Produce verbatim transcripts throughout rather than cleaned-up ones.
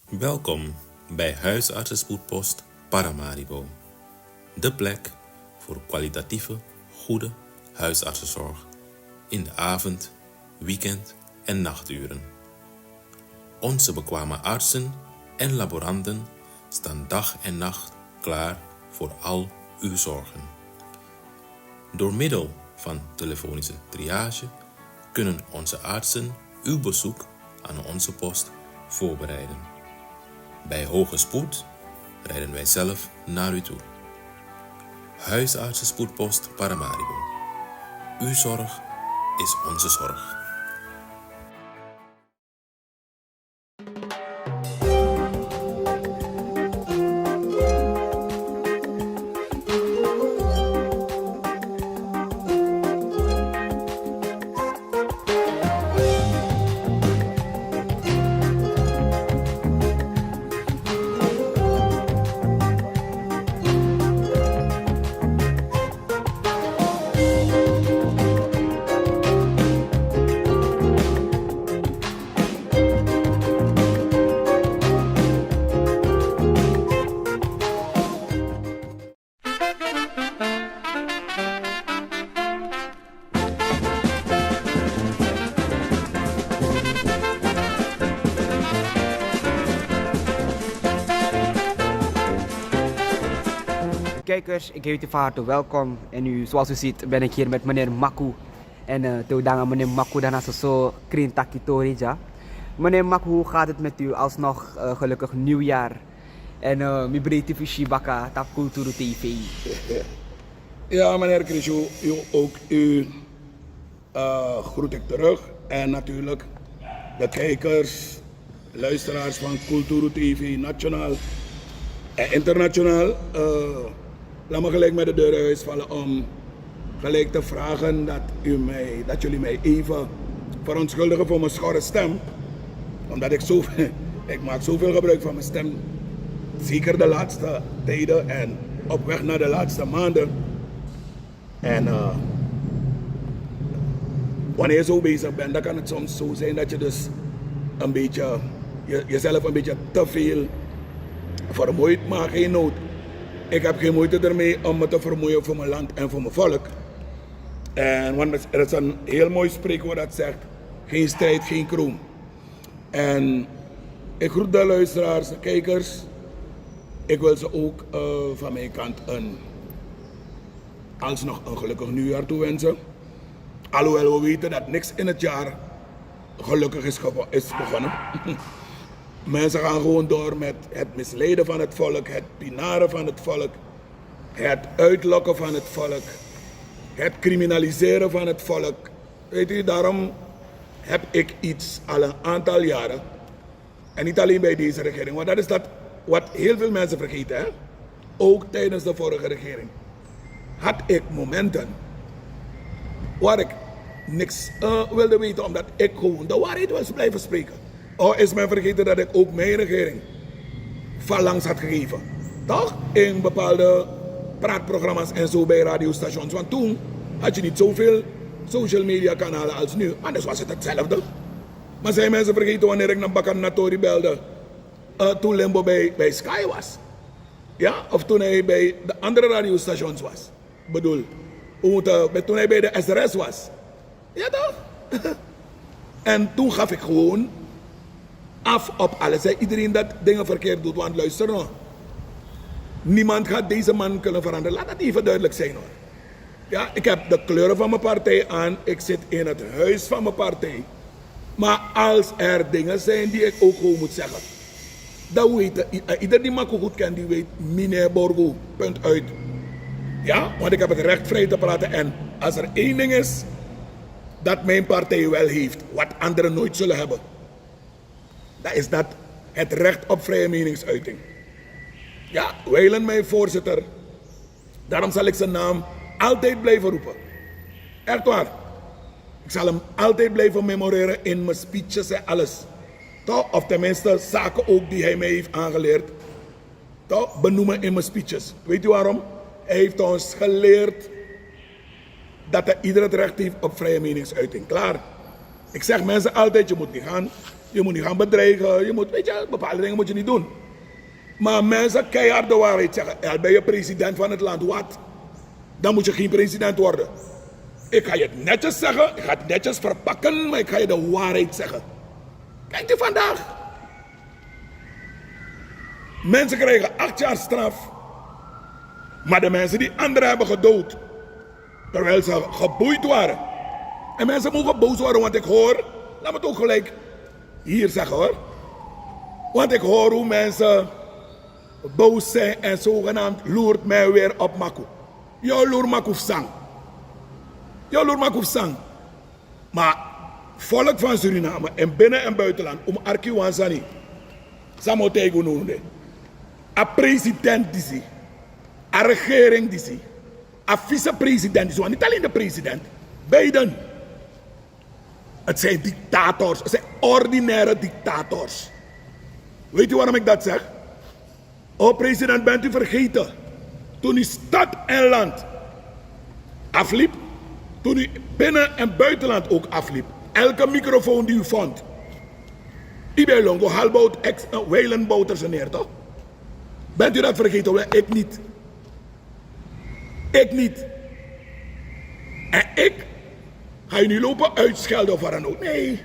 Welkom bij Huisartsenspoedpost Paramaribo. De plek voor kwalitatieve, goede huisartsenzorg in de avond, weekend en nachturen. Onze bekwame artsen en laboranten staan dag en nacht klaar voor al uw zorgen. Door middel van telefonische triage kunnen onze artsen uw bezoek aan onze post voorbereiden. Bij hoge spoed rijden wij zelf naar u toe. Huisartsenspoedpost Paramaribo. Uw zorg is onze zorg. Kijkers, ik heet u van harte welkom. En u, zoals u ziet, ben ik hier met meneer Maku. En eh, te udanga meneer Maku dan als zo krin taki tori, ja. Meneer Maku, hoe gaat het met u? Alsnog eh, gelukkig nieuwjaar. En eh, mi breiti fu si baka tapu Kulturu T V. Ja, meneer Krishu, u, ook u eh, groet ik terug. En natuurlijk de kijkers, luisteraars van Kulturu T V, nationaal en internationaal. Eh, laat me gelijk met de deur in huis vallen om gelijk te vragen dat u mij, dat jullie mij even verontschuldigen voor mijn schorre stem. Omdat ik zo, ik maak zoveel gebruik van mijn stem. Zeker de laatste tijden en op weg naar de laatste maanden. En eh, wanneer je zo bezig bent, dan kan het soms zo zijn dat je dus een beetje, je, jezelf een beetje te veel vermoeit. Maar geen nood. Ik heb geen moeite ermee om me te vermoeien voor mijn land en voor mijn volk. En want er is een heel mooi spreekwoord dat zegt: geen strijd, geen kroon. En ik groet de luisteraars, de kijkers. Ik wil ze ook eh, van mijn kant een, alsnog een gelukkig nieuwjaar toewensen. Alhoewel we weten dat niks in het jaar gelukkig is, gevo- is begonnen. Mensen gaan gewoon door met het misleiden van het volk, het pinaren van het volk, het uitlokken van het volk, het criminaliseren van het volk. Weet u, daarom heb ik iets al een aantal jaren, en niet alleen bij deze regering, want dat is dat wat heel veel mensen vergeten, hè? Ook tijdens de vorige regering had ik momenten waar ik niks eh, wilde weten, omdat ik gewoon de waarheid wil blijven spreken. Oh, is men vergeten dat ik ook mijn regering phalanx had gegeven? Toch? In bepaalde praatprogramma's en zo bij radiostations. Want toen had je niet zoveel social media kanalen als nu. Anders was het hetzelfde. Maar zijn mensen vergeten wanneer ik naar Bakan Natori belde? Eh, toen Limbo bij, bij Sky was. Ja? Of toen hij bij de andere radiostations was. Bedoel, hoe moet, eh, toen hij bij de S R S was. Ja toch? En toen gaf ik gewoon af op alles. Zei iedereen dat dingen verkeerd doet, want luister nou. Niemand gaat deze man kunnen veranderen. Laat dat even duidelijk zijn hoor. Ja, ik heb de kleuren van mijn partij aan. Ik zit in het huis van mijn partij. Maar als er dingen zijn die ik ook gewoon moet zeggen, dan weet i- ieder die Maku goed kent, die weet meneer Borgo, punt uit. Ja, want ik heb het recht vrij te praten. En als er één ding is dat mijn partij wel heeft, wat anderen nooit zullen hebben, dan is dat het recht op vrije meningsuiting. Ja, wijlen mijn voorzitter. Daarom zal ik zijn naam altijd blijven roepen. Echt waar. Ik zal hem altijd blijven memoreren in mijn speeches en alles. Toch? Of tenminste zaken ook die hij mij heeft aangeleerd. Toch? Benoemen in mijn speeches. Weet u waarom? Hij heeft ons geleerd dat hij ieder het recht heeft op vrije meningsuiting. Klaar. Ik zeg mensen altijd, je moet niet gaan Je moet niet gaan bedreigen, je moet, weet je, bepaalde dingen moet je niet doen. Maar mensen keihard de waarheid zeggen. Al ben je president van het land, wat? Dan moet je geen president worden. Ik ga je het netjes zeggen, ik ga het netjes verpakken, maar ik ga je de waarheid zeggen. Kijk die vandaag. Mensen krijgen acht jaar straf. Maar de mensen die anderen hebben gedood, terwijl ze geboeid waren. En mensen mogen boos worden, want ik hoor, laat me het ook gelijk hier zeggen hoor. Want ik hoor hoe mensen boos zijn en zogenaamd loert mij weer op maku. Yo loer maku fu san. Yo loer maku fu san. Maar volk van Suriname, in binnen- en buitenland, um arki wan sani. San mi o taigi unu de. A president disi, a regering disi, a vicepresident disi, want niet alleen de president, beiden. Het zijn dictators, het zijn ordinaire dictators. Weet u waarom ik dat zeg? O president, bent u vergeten toen u stad en land afliep? Toen u binnen- en buitenland ook afliep? Elke microfoon die u vond, u bij Longo Halbout, ex eh, Weilen Bouterse neer, toch? Bent u dat vergeten? Wel, ik niet. Ik niet. En ik ga u niet lopen uitschelden of wat dan ook. Nee.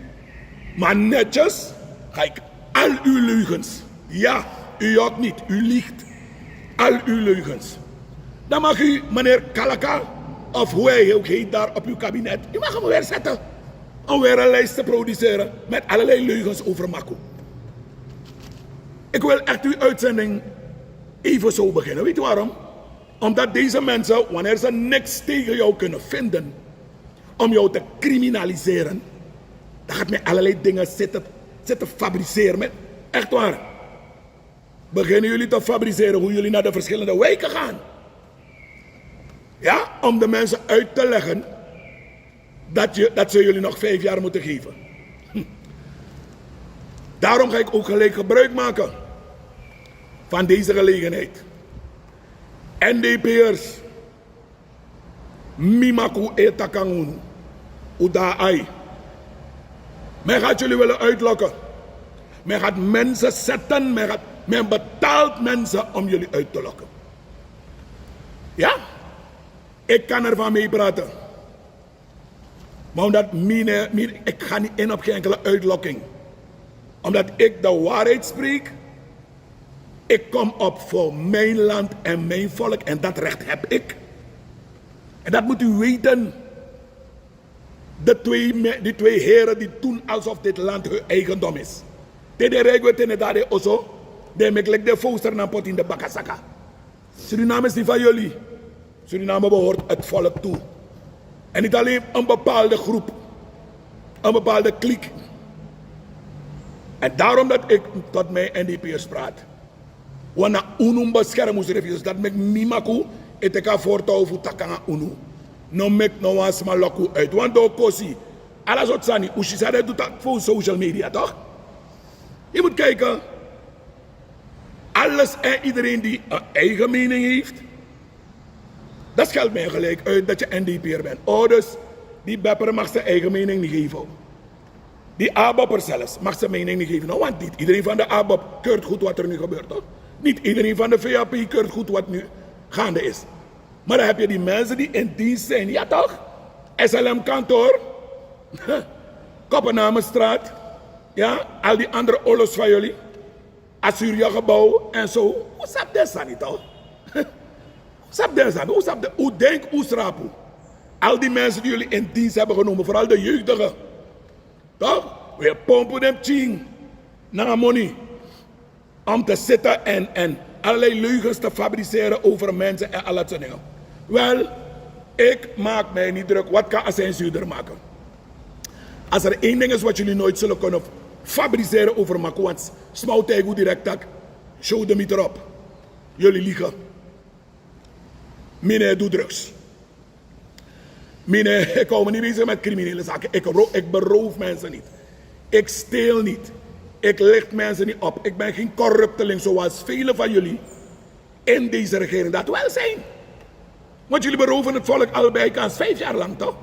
Maar netjes ga ik al uw leugens. Ja, u jok niet, u liegt. Al uw leugens. Dan mag u meneer Kalaka, of hoe hij ook heet daar op uw kabinet, u mag hem weer zetten om weer een lijst te produceren met allerlei leugens over Mako. Ik wil echt uw uitzending even zo beginnen. Weet u waarom? Omdat deze mensen, wanneer ze niks tegen jou kunnen vinden om jou te criminaliseren, dan gaat men allerlei dingen zitten, zitten fabriceren. Met, echt waar. Beginnen jullie te fabriceren hoe jullie naar de verschillende wijken gaan. Ja, om de mensen uit te leggen dat, je, dat ze jullie nog vijf jaar moeten geven. Hm. Daarom ga ik ook gelijk gebruik maken van deze gelegenheid. N D P'ers, mi Mako e taki nanga unu. U de na ai. Men gaat jullie willen uitlokken. Men gaat mensen zetten, men, gaat, men betaalt mensen om jullie uit te lokken. Ja, ik kan ervan meepraten. Maar omdat mijn, mijn, ik ga niet in op geen enkele uitlokking. Omdat ik de waarheid spreek. Ik kom op voor mijn land en mijn volk en dat recht heb ik. En dat moet u weten. De twee, me- die twee heren die doen alsof dit land hun eigendom is. Te den rijk weten dat de oso, den meki leki den foster na poti in de bakasaka. Suriname is niet van jullie. Suriname behoort het volk toe. En niet alleen een bepaalde groep, een bepaalde kliek. En daarom dat ik tot mijn N D P'ers praat. Wan na unu bescherm unu srefi. Dus dat meki mi Mako e teki a voortouw fu taki nanga unu. No meki no wan sma lok unu uit. Wan doo kosi. Ala sortu sani. U si san den e du taki fu social media, toch? Je moet kijken. Alles en iedereen die een eigen mening heeft, dat scheldt mij gelijk uit dat je N D P'er bent. Oh, dus die Bepper mag zijn eigen mening niet geven. Die ABOP'er zelfs mag zijn mening niet geven. No, want niet iedereen van de ABOP keurt goed wat er nu gebeurt, toch? Niet iedereen van de V A P keurt goed wat nu gaande is. Maar dan heb je die mensen die in dienst zijn, ja toch? S L M-kantoor, Koppenamenstraat, ja, al die andere olos van jullie, Assyria-gebouw en zo. Hoe sabi den sani toch? Hoe sabi den sani? Hoe sabi den? Hoe denk u srapu? Al die mensen die jullie in dienst hebben genomen, vooral de jeugdigen, toch? We pompen den pikin nanga moni om te zitten en, en allerlei leugens te fabriceren over mensen en al dat soort dingen. Wel, ik maak mij niet druk. Wat kan Asijn Zuider maken? Als er één ding is wat jullie nooit zullen kunnen fabriceren over Mako, want sma o taigi u direct taki, show de meter op. Jullie liegen. Mi no e du drugs. Mi no, ik hou me niet bezig met criminele zaken. Ik, ro- ik beroof mensen niet. Ik steel niet. Ik licht mensen niet op. Ik ben geen corrupteling zoals velen van jullie in deze regering dat wel zijn. Want jullie beroven het volk al bijkans vijf jaar lang, toch?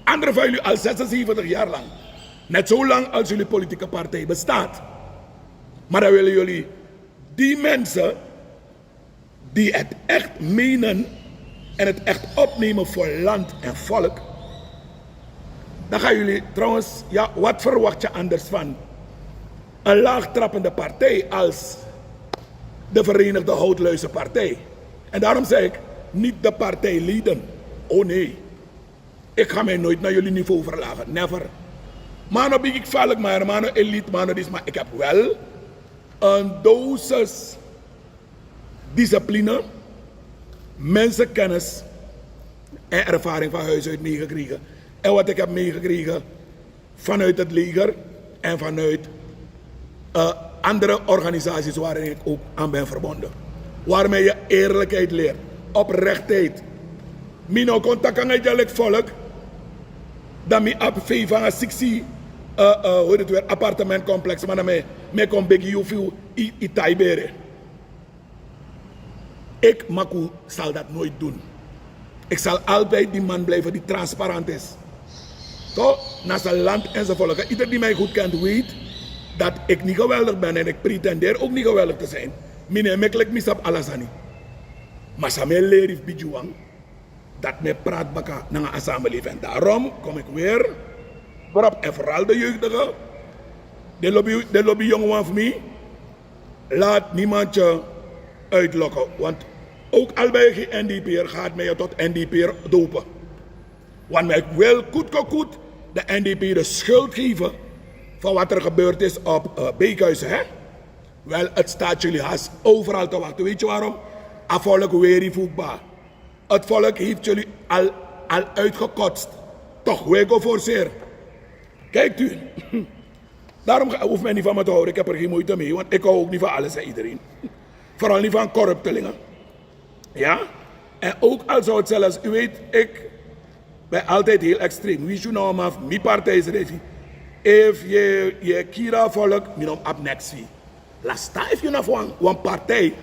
Anderen van jullie al zesenzeventig jaar lang. Net zolang als jullie politieke partij bestaat. Maar dan willen jullie die mensen die het echt menen en het echt opnemen voor land en volk, dan gaan jullie trouwens, ja, wat verwacht je anders van een laagtrappende partij als de Verenigde Houtluizenpartij? En daarom zei ik, niet de partijleden. Oh nee. Ik ga mij nooit naar jullie niveau verlagen. Never. Mano bigi gevaarlijk, maar mano elite, mano dis, maar ik heb wel een dosis discipline, mensenkennis en ervaring van huis uit meegekregen. En wat ik heb meegekregen vanuit het leger en vanuit eh, andere organisaties waarin ik ook aan ben verbonden. Waarmee je eerlijkheid leert, oprechtheid. Mi no kon taki nanga yu volk, dan mi abi feifi nanga siksi, eh, eh, hoe heet het weer, appartementcomplex, maar dan mi, mi kon begi yu fu yu, yu tai bere. Ik, Maku, zal dat nooit doen. Ik zal altijd die man blijven die transparant is. Toch? Naast zijn land enzovoort. Ieder die mij goed kent weet dat ik niet geweldig ben en ik pretendeer ook niet geweldig te zijn. Mi no e meki leki mi sabi ala sani. Ma san mi e leri fu bigi wan, dati mi e prati baka nanga a samenleving. En daarom kom ik weer erop, en vooral de jeugdige, de lobby, de lobby jongeman fu mi, laat niemand je uitlokken. Want ook al ben je geen N D P'er, gaat men je tot N D P'er dopen. Want men wil goed, goed, goed de N D P de schuld geven van wat er gebeurd is op eh, Beekhuizen, hè? Wel, het staat jullie haast overal te wachten. Weet je waarom? A volk weri voetbal. Het volk heeft jullie al, al uitgekotst. Toch, we go forceer. Kijkt u. Daarom ga- hoeft men niet van me te houden. Ik heb er geen moeite mee, want ik hou ook niet van alles en iedereen. Vooral niet van corruptelingen. Ja? En ook al zou het zelfs, u weet, ik ben altijd heel extreem. Wie je nou maar, mijn partij is refi. If je, je kira volk, mi no abi neks. Lasta, if you na wan, wan partij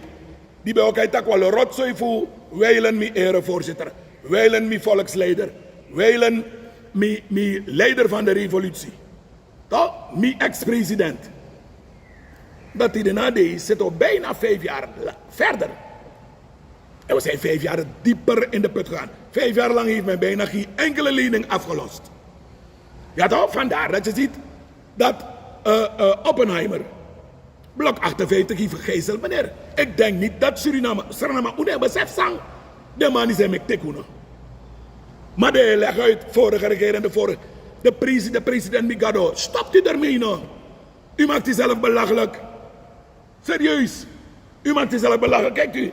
die ben o kai taki wan rotzooi fu wijlen mi erevoorzitter, wijlen mi volksleider, wijlen mi, mi leider van de revolutie. Toch? Mi ex-president. Dat hij daarna deed, zitten we bijna vijf jaar la- verder. En we zijn vijf jaar dieper in de put gegaan. Vijf jaar lang heeft men bijna geen enkele lening afgelost. Ja toch? Vandaar dat je ziet dat eh, eh, Oppenheimer, blok achtenvijftig, heeft gegijzeld, meneer. Ik denk niet dat Suriname, Suriname, une besef san de man is en meki teki unu. Maar de leg uit, vorige regering, de vorige, de presi-, de president Migado, stopt u ermee nou. U maakt uzelf belachelijk. Serieus. U maakt uzelf belachelijk. Kijkt u.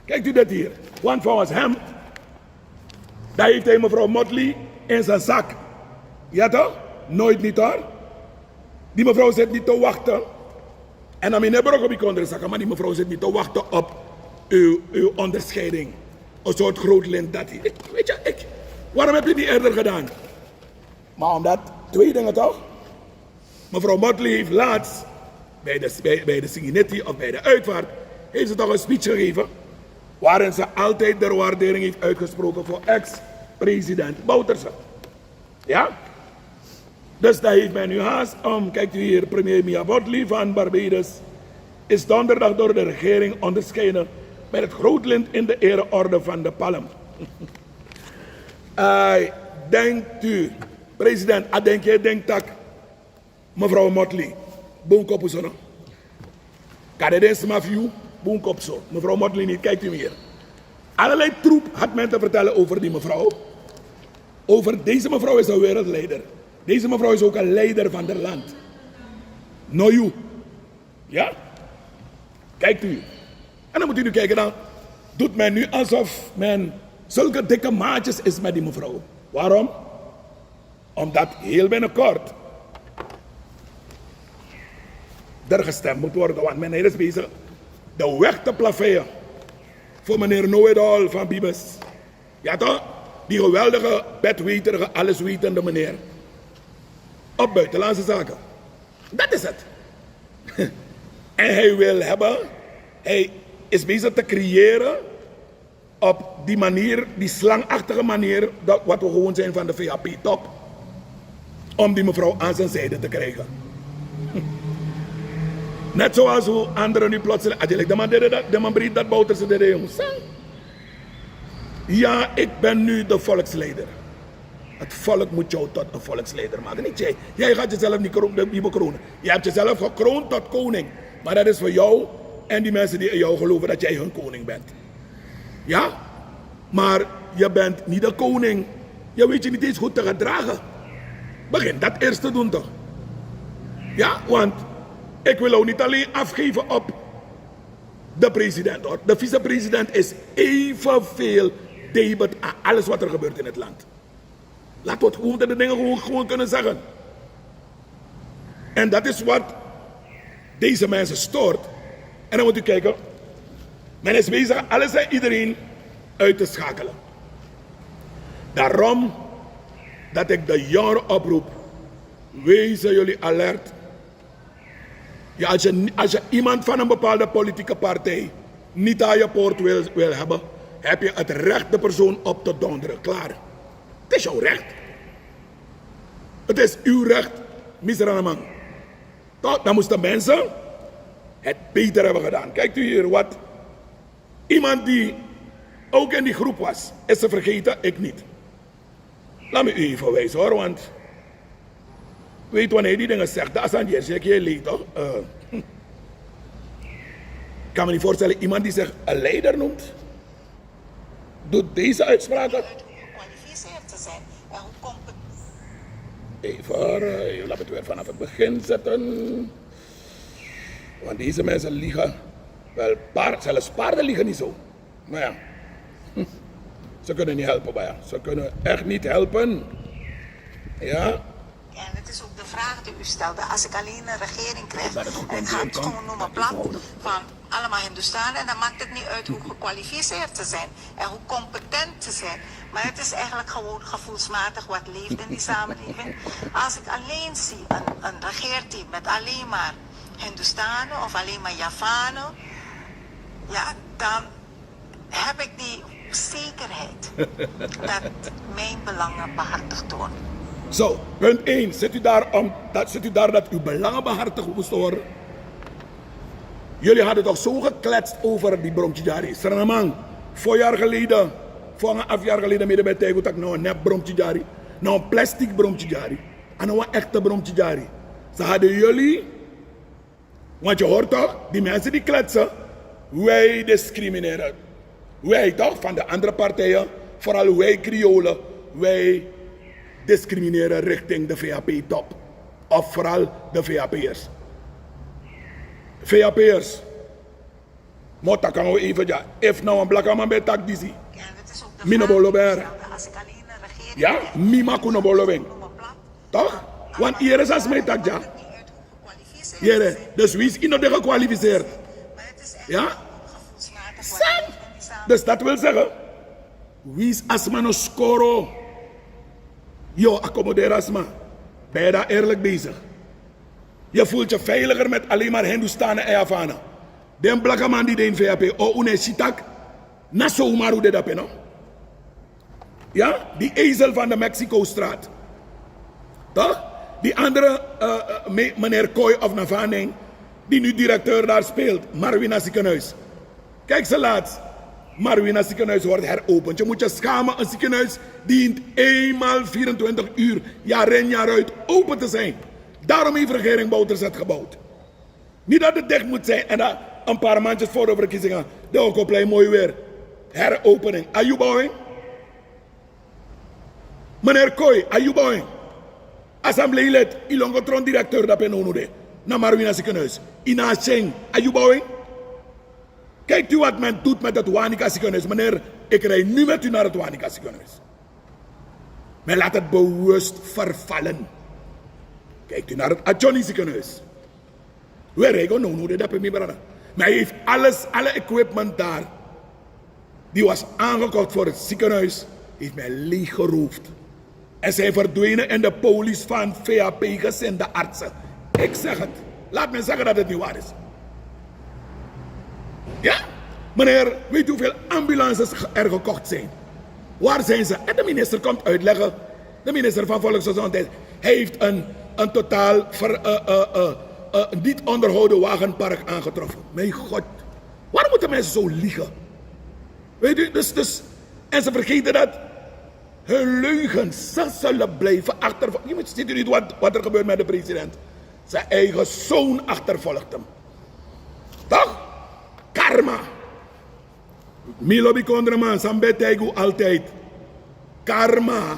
Kijkt u dit hier. Want volgens hem, daar heeft hij mevrouw Motley in zijn zak. Ja toch? Nooit niet hoor. Die mevrouw zit niet te wachten. En dan mi no e broko bika ondro saka, maar die mevrouw zit niet te wachten op uw, uw onderscheiding. Een soort groot lint dat hier. Ik, weet je, ik, waarom heb je het niet eerder gedaan? Maar omdat, twee dingen toch? Mevrouw Motley heeft laatst bij de, bij, bij de Singinetti of bij de uitvaart, heeft ze toch een speech gegeven, waarin ze altijd de waardering heeft uitgesproken voor ex-president Bouterse. Ja? Dus daar heeft men nu haast om. Kijkt u hier, premier Mia Motley van Barbados is donderdag door de regering onderscheiden met het groot lint in de ereorde van de Palm. Ai, denkt u, president, a denki e denki taki mevrouw Motley bun kopu so no? Kande den sma fu yu bun kopu so. Mevrouw Motley niet, kijkt u hier. Allerlei troep had men te vertellen over die mevrouw. Over deze mevrouw is een wereldleider. Deze mevrouw is ook een leider van het land. No yu. Ja? Kijkt u. En dan moet u nu kijken, dan doet men nu alsof men zulke dikke maatjes is met die mevrouw. Waarom? Omdat heel binnenkort er gestemd moet worden, want men is bezig de weg te plaveien voor meneer Know-it-all van Bibes. Ja toch? Die geweldige, bedweterige, alleswetende meneer. Op buitenlandse zaken. Dat is het. En hij wil hebben, hij is bezig te creëren op die manier, die slangachtige manier, dat wat we gewoon zijn van de V H P-top. om die mevrouw aan zijn zijde te krijgen. Net zoals hoe anderen nu plotseling, ah, die lijkt de man dede dat, de man breed dat Bouterse dede, jongens. Ja, ik ben nu de volksleider. Het volk moet jou tot een volksleider maken. Niet jij. Jij gaat jezelf niet kroon-, niet bekronen. Je hebt jezelf gekroond tot koning. Maar dat is voor jou en die mensen die in jou geloven dat jij hun koning bent. Ja? Maar je bent niet de koning. Je weet je niet eens goed te gedragen. Begin dat eerst te doen toch. Ja, want ik wil ook niet alleen afgeven op de president, hoor. De vicepresident is evenveel debet aan alles wat er gebeurt in het land. Laten we het, we moeten de dingen gewoon, gewoon kunnen zeggen. En dat is wat deze mensen stoort. En dan moet u kijken, men is bezig alles en iedereen uit te schakelen. Daarom dat ik de jongeren oproep, wezen jullie alert. Ja, als je, als je iemand van een bepaalde politieke partij niet aan je poort wil, wil hebben, heb je het recht de persoon op te donderen. Klaar. Het is jouw recht. Het is uw recht, misranaman. Toch, dan moesten mensen het beter hebben gedaan. Kijkt u hier, wat iemand die ook in die groep was, is ze vergeten, ik niet. Laat me u even wijzen, hoor, want weet wanneer die dingen zegt, dat is aan die zeker je leed, toch? Eh, hm. Ik kan me niet voorstellen, iemand die zich een leider noemt, doet deze uitspraken. Even, eh, laat het weer vanaf het begin zetten. Want deze mensen liegen. Wel, paard, zelfs paarden liegen niet zo. Maar ja, ze kunnen niet helpen, maar ja, ze kunnen echt niet helpen. Ja. En het is ook de vraag die u stelde. Als ik alleen een regering krijg, en ik ga het gewoon noemen plat, van allemaal Hindoestanen, en dan maakt het niet uit hoe gekwalificeerd ze zijn en hoe competent ze zijn. Maar het is eigenlijk gewoon gevoelsmatig wat leeft in die samenleving. Als ik alleen zie een, een regeerteam met alleen maar Hindoestanen of alleen maar Javanen, ja, dan heb ik die zekerheid dat mijn belangen behartigd worden. Zo, punt één. Zit u daar om, dat, zit u daar dat uw belangen behartigd moesten worden? Jullie hadden toch zo gekletst over die Brom Tjidjari. Sranaman, vier jaar geleden, vier en een half jaar geleden, midden bij Tijgo tak, nou, nep Brom Tjidjari. Nou, plastic Brom Tjidjari. En nou, een echte Brom Tjidjari. Ze hadden jullie Want je hoort toch, die mensen die kletsen, wij discrimineren. Wij toch, van de andere partijen, vooral wij Kriolen, wij discrimineren richting de V H P-top. Of vooral de V H P'ers. V H P'ers. Mota kan we even, ja. If nou een blakaman bij tak disi. Mi no bolo ber. Ja, mi maku no bolo ben. Toch? Want hier is als mij tak, ja. Yere, dus wie is ino de gekwalificeerd? Ja? San? Dus dat wil zeggen, wie is asma no skoro? Yo, accommoderen asma. Ben je daar eerlijk bezig? Je voelt je veiliger met alleen maar Hindoestanen en Javanen. Den blakaman die de in V H P, o, un e si tak, na zomaar un de dape, no? Ja, die ezel van de Mexico-straat. Toch? Die andere, eh, eh, me-, meneer Kooi of Navaning, die nu directeur daar speelt, Marwina ziekenhuis. Kijk, ze laatst, Marwina ziekenhuis wordt heropend. Je moet je schamen, een ziekenhuis dient eenmaal vierentwintig uur, jaar in, jaar uit, open te zijn. Daarom heeft regering Bouterse het gebouwd. Niet dat het dicht moet zijn en dan een paar maandjes voor de verkiezingen, de Okoplein mooi weer. Heropening. Are you bouwing? Meneer Kooi, are you bouwing? Assembleelid, Ilongo Tron directeur, dat ben Onude. Na Marwina ziekenhuis. Ina Seng, are you bouwing? Kijkt u wat men doet met het Wanica ziekenhuis. Meneer, ik rij nu met u naar het Wanica ziekenhuis. Men laat het bewust vervallen. Kijkt u naar het Adjoni ziekenhuis. We rego no no de dape mi brada. Maar hij heeft alles, alle equipment daar, die was aangekocht voor het ziekenhuis, heeft men leeggeroofd. En zijn verdwenen in de polies van V H P gezinde artsen. Ik zeg het. Laat men zeggen dat het niet waar is. Ja? Meneer, weet u hoeveel ambulances ge-, er gekocht zijn? Waar zijn ze? En de minister komt uitleggen. De minister van Volksgezondheid. Hij heeft een, een totaal ver, uh, uh, uh, uh, niet onderhouden wagenpark aangetroffen. Mijn God, waarom moeten mensen zo liegen? Weet u, dus, dus, en ze vergeten dat hun leugens, ze zullen blijven achtervolgen. Je moet, ziet u niet wat, wat er gebeurt met de president? Zijn eigen zoon achtervolgt hem. Toch? Karma. Mi lobi kondreman, san mi ben taigi un altijd. Karma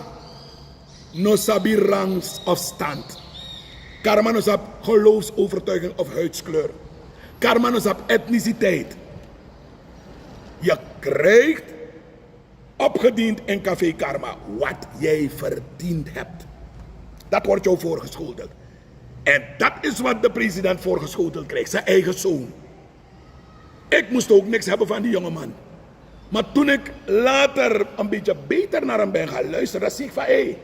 no sabi rangs of stand. Karma no sabi geloofsovertuiging of huidskleur. Karma no sabi etniciteit. Je krijgt opgediend in café Karma wat jij verdiend hebt. Dat wordt jou voorgeschoteld. En dat is wat de president voorgeschoteld krijgt, zijn eigen zoon. Ik moest ook niks hebben van die jongeman. Maar toen ik later een beetje beter naar hem ben gaan luisteren, dan zie ik van, hé,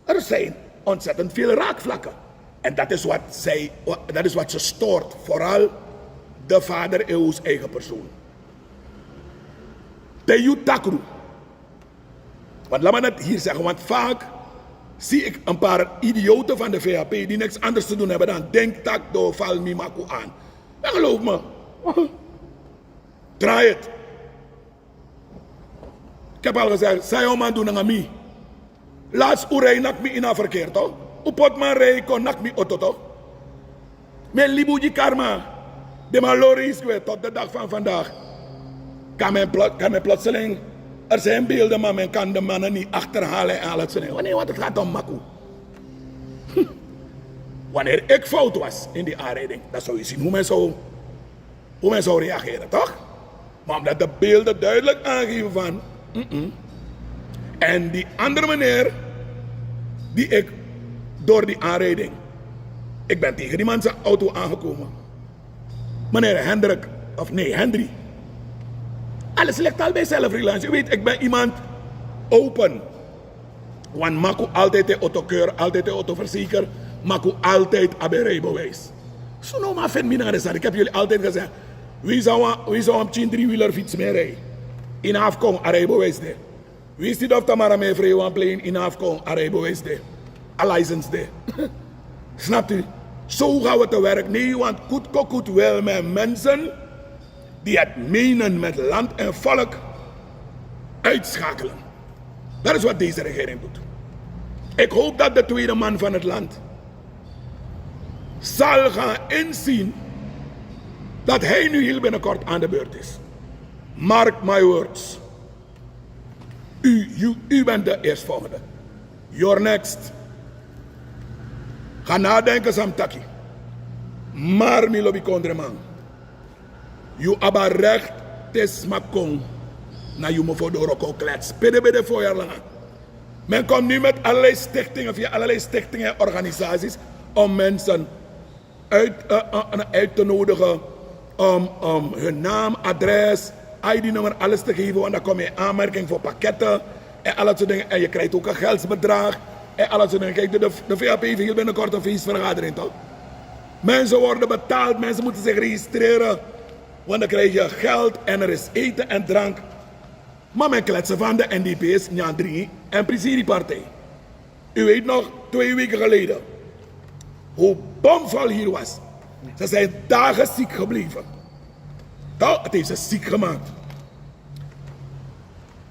er zijn ontzettend veel raakvlakken. En dat is wat zij, dat is wat ze stoort. Vooral de vader in ons eigen persoon. Te yu takru. Want laat me het hier zeggen, want vaak zie ik een paar idioten van de V H P die niks anders te doen hebben dan denk tak do val mi maku aan. Maar geloof me, draai het. Ik heb al gezegd, sayo man doen nanga mi. Laatst un rij nak mi in a verkeer toch? Un pot man rij kon nak mi oto toch? Men libu gi Karma. De man lori is geweest tot de dag van vandaag. Kan men, plo- kan men plotseling, er zijn beelden, maar men kan de mannen niet achterhalen en alles. Nee, wanneer, want het gaat om maku. Wanneer ik fout was in die aanrijding, dan zou je zien hoe men zou, hoe men zou reageren, toch? Maar omdat de beelden duidelijk aangeven van, mm-mm. En die andere meneer, die ik, door die aanrijding, ik ben tegen die man zijn auto aangekomen. Meneer Hendrik, of nee, Hendry. Alles ligt al bij zelfrelatie. U weet, ik ben iemand open. Want maku altijd de autokeur, altijd de autoverzeker, maku altijd abi rijbewijs. Zo no man vindt me naar de zaak. Ik heb jullie altijd gezegd, wie zou een, wie zou een tien driewieler fiets meer rijden? In afkom, a rijbewijs de. Wie is die of Tamara mee vrij wan plein in afkom, a rijbewijs de. A license de. Snapt u? Zo gaan we te werk. Nee, want goed kokut wil men mensen die het menen met land en volk uitschakelen. Dat is wat deze regering doet. Ik hoop dat de tweede man van het land zal gaan inzien dat hij nu heel binnenkort aan de beurt is. Mark my words. U, u, u bent de eerstvolgende. You're next. Ga nadenken, Samtaki. Maar mi lobi kondreman. Yu abi a recht te sma kon na yu mofo doro kon klets. Pede bede voorjaar langa. Men komt nu met allerlei stichtingen, via allerlei stichtingen en organisaties om mensen uit, eh, eh, uit te nodigen om, om hun naam, adres, I D-nummer, alles te geven, want dan kom je in aanmerking voor pakketten en al dat soort dingen. En je krijgt ook een geldsbedrag en al dat soort dingen. Kijk, de, de V H P heeft hier binnenkort een feestvergadering, toch? Mensen worden betaald, mensen moeten zich registreren. Want dan krijg je geld en er is eten en drank. Maar men kletsen van de N D P's, Nyandri en Prisiri-partij. U weet nog, twee weken geleden, hoe bomvol hier was. Ze zijn dagen ziek gebleven. Toch, het heeft ze ziek gemaakt.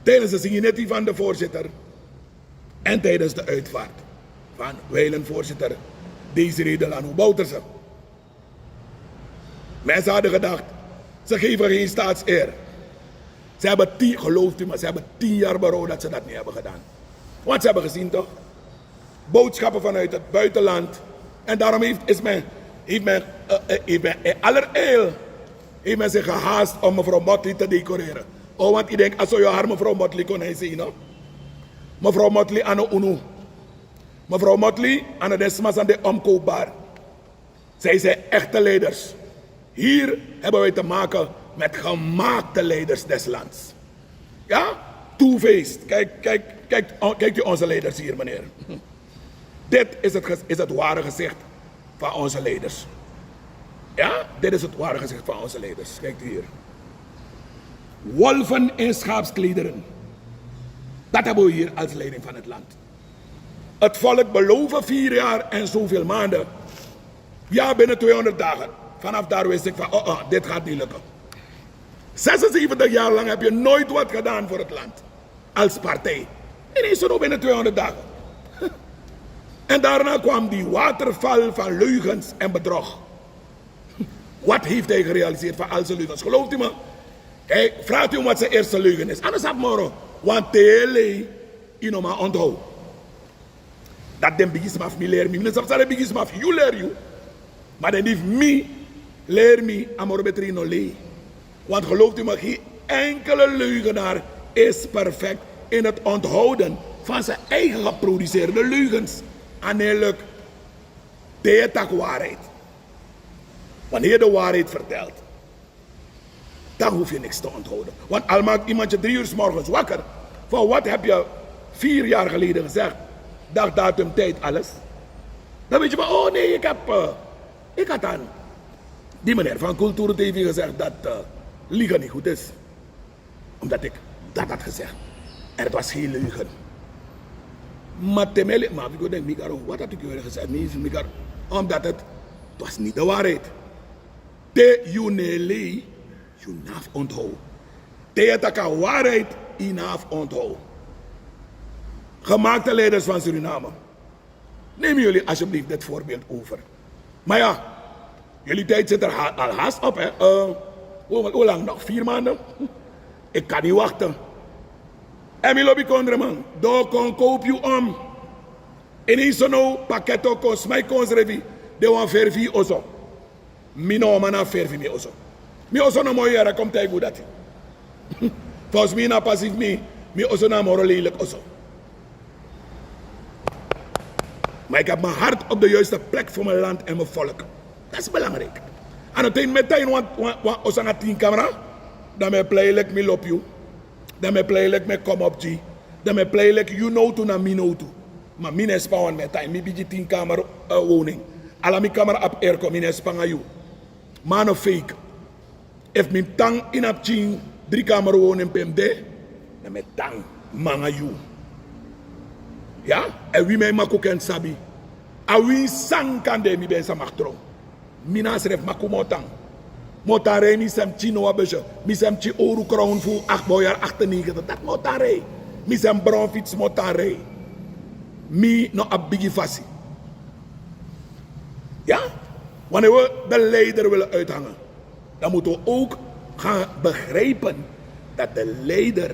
Tijdens de signetti van de voorzitter en tijdens de uitvaart van wijlen voorzitter Desiree Delano Bouterse. Mensen hadden gedacht, ze geven geen staatseer. Ze hebben tien, gelooft u maar, ze hebben tien jaar berouw dat ze dat niet hebben gedaan. Want ze hebben gezien toch, boodschappen vanuit het buitenland. En daarom heeft, is men, heeft men, eh, eh, heeft men in allerijl, heeft men zich gehaast om mevrouw Motley te decoreren. Oh, want ik denk, als je haar mevrouw Motley kon zien, no? Mevrouw Motley aan de unu. Mevrouw Motley aan de sma san de omkoopbaar. Zij zijn echte leiders. Hier hebben wij te maken met gemaakte leiders des lands. Ja? Two-faced. Kijk, kijk, kijk, o- kijkt u onze leiders hier, meneer. Dit is het, ges- is het ware gezicht van onze leiders. Ja, dit is het ware gezicht van onze leiders. Kijkt u hier. Wolven in schaapsklederen. Dat hebben we hier als leiding van het land. Het volk beloofde vier jaar en zoveel maanden. Ja, binnen tweehonderd dagen. Vanaf daar wist ik van, oh, oh, dit gaat niet lukken. Zesenzeventig jaar lang heb je nooit wat gedaan voor het land. Als partij. Ineens zo binnen tweehonderd dagen. En daarna kwam die waterval van leugens en bedrog. Wat heeft hij gerealiseerd van al zijn leugens? Gelooft u me? Hij vraagt u hem wat zijn eerste leugen is. Anders had moro. Want te lei, you know, maar onthoud. Dat den bigisma fu mi leri mi. Mi no sabi san den bigisma fu yu leri yu. Maar den di fu mi leri mi a moro betri no lei. Want gelooft u me, geen enkele leugenaar is perfect in het onthouden van zijn eigen geproduceerde leugens. Aannelik, te je tak waarheid. Wanneer je de waarheid vertelt, dan hoef je niks te onthouden. Want al maakt iemand je drie uur 's morgens wakker. Van wat heb je vier jaar geleden gezegd? Dag, datum, tijd, alles. Dan weet je van, oh nee, ik heb, eh, ik had aan die meneer van Cultuur T V gezegd dat eh, liegen niet goed is. Omdat ik dat had gezegd. En het was geen leugen. Maar temele, maar ik denk, Migaro, wat had ik jullie gezegd? Nee, Migaro. Omdat het, het was niet de waarheid. Te yu no e lei, yu no abi fu onthoud. Te yu e taki a waarheid, yu no abi fu onthoud. Gemaakte leiders van Suriname, neem jullie alsjeblieft dit voorbeeld over. Maar ja, jullie tijd zit er ha- al haast op, hè? Eh, hoe, hoe lang nog? Vier maanden? Ik kan niet wachten. En mi lobi kondreman, doo kon kowpu yu om. Ini sono paketo kon smai kon srefi, den wani ferfi yu oso. Mi no wani man ferfi mi oso. Mi oso no moi yere, kon taigi yu dati. Volgens mi na pasi fu mi, mi oso na moro lelijk oso. Maar ik heb mijn hart op de juiste plek voor mijn land en mijn volk. Dat is belangrijk. A no te mi e tan ini wan, wan, wan oso nanga tin kamra, dan mi e plei leki mi lobi yu. Dan mi e plei leki mi e komopu gi yu. Dan mi e plei leki yu nowtu na mi nowtu. Ma mi no e span wan, mi e tan ini mi bigi tin kamra, eh, woning. Ala mi kamra abi airco, mi no e span nanga yu. Ma a no fake. Efu mi mus tan ini a pikin dri kamra woning pe mi de, dan mi e tan nanga yu. Ya? Èn wi, mi e maku ken sabi. A winsi san kan de, mi ben sa mag tron. Mi na srefi maku mi o tan. Mi o tan rei, mi seni pikin no wan besi. Mi seni pikin owru krown fu acht, bowjaar achtennegentig. Dati mi o tan rei. Mi seni bron fitsi, mi o tan rei. Mi no abi bigi fasi. Ya? Wanneer we de leider willen uithangen, dan moeten we ook gaan begrijpen dat de leider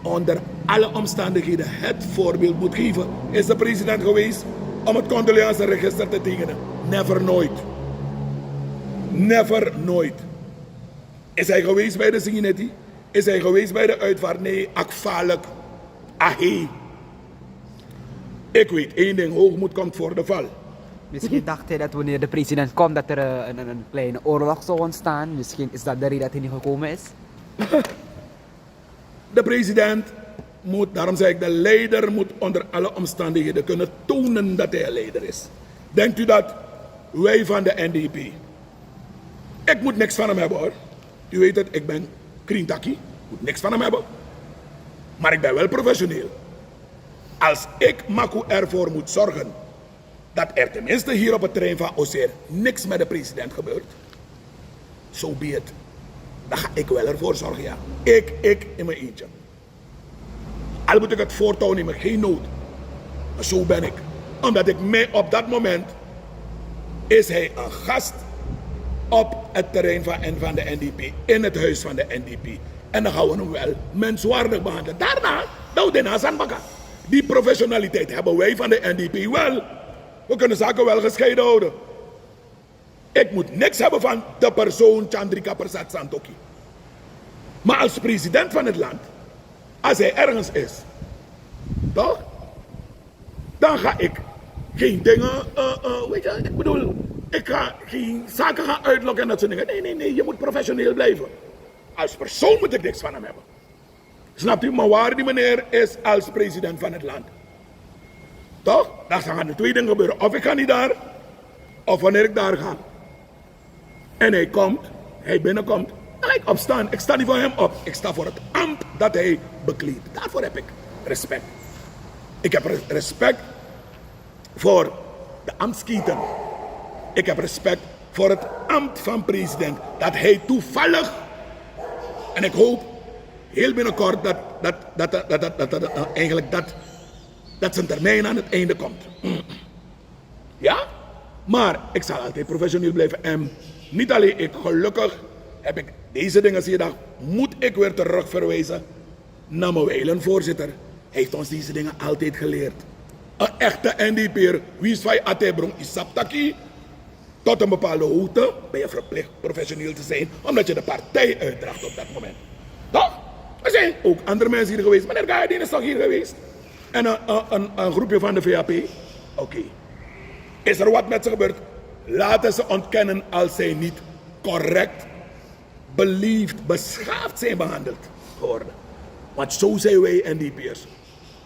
onder alle omstandigheden het voorbeeld moet geven. Is de president geweest om het condoleanceregister te tekenen? Never, nooit. Never, nooit. Is hij geweest bij de Singineti? Is hij geweest bij de uitvaart? Nee, a gevaarlijk. Ahi. Ik weet één ding, hoogmoed komt voor de val. Misschien dacht hij dat wanneer de president komt, dat er eh, een, een, een kleine oorlog zou ontstaan. Misschien is dat de reden dat hij niet gekomen is. De president moet, daarom zei ik, de leider moet onder alle omstandigheden kunnen tonen dat hij een leider is. Denkt u dat wij van de N D P, ik moet niks van hem hebben, hoor. U weet het, ik ben krintaki, moet niks van hem hebben. Maar ik ben wel professioneel. Als ik maku ervoor moet zorgen dat er tenminste hier op het terrein van Oseer niks met de president gebeurt, so be it. Dan ga ik wel ervoor zorgen, ja. Ik, ik in mijn eentje. Al moet ik het voortouw nemen, geen nood. Maar zo ben ik. Omdat ik mij op dat moment, is hij een gast op het terrein van, en van de N D P, in het huis van de N D P. En dan gaan we hem wel menswaardig behandelen. Daarna, dan we daarna zandbaka. Die professionaliteit hebben wij van de N D P wel. We kunnen zaken wel gescheiden houden. Ik moet niks hebben van de persoon Chandrika Persat Santokhi. Maar als president van het land, als hij ergens is, toch? Dan ga ik geen dingen, eh, eh, weet je, ik bedoel, ik ga geen zaken gaan uitlokken en dat soort dingen. Nee, nee, nee, je moet professioneel blijven. Als persoon moet ik niks van hem hebben. Snapt u? Maar waar die meneer is als president van het land. Toch? Dan gaan er twee dingen gebeuren. Of ik ga niet daar, of wanneer ik daar ga en hij komt, hij binnenkomt, dan ga ik opstaan. Ik sta niet voor hem op. Ik sta voor het ambt dat hij bekleedt. Daarvoor heb ik respect. Ik heb re- respect voor de ambtsketen. Ik heb respect voor het ambt van president. Dat hij toevallig, en ik hoop heel binnenkort dat, dat, dat, dat, dat, dat, dat, eh, eigenlijk dat, dat zijn termijn aan het einde komt. Ja, maar ik zal altijd professioneel blijven. En niet alleen ik, gelukkig heb ik deze dingen, zie je, dan moet ik weer terugverwijzen naar mijn wijlen voorzitter. Hij heeft ons deze dingen altijd geleerd. Een echte N D P'er, wie is van je atebron, isaptaki, tot een bepaalde hoogte ben je verplicht professioneel te zijn, omdat je de partij uitdraagt op dat moment. Toch? Er zijn ook andere mensen hier geweest. Meneer Gayadin is toch hier geweest? En een, een, een, een groepje van de V H P. Oké. Is er wat met ze gebeurd? Laten ze ontkennen als zij niet correct, beleefd, beschaafd zijn behandeld geworden. Want zo zijn wij N D P'ers.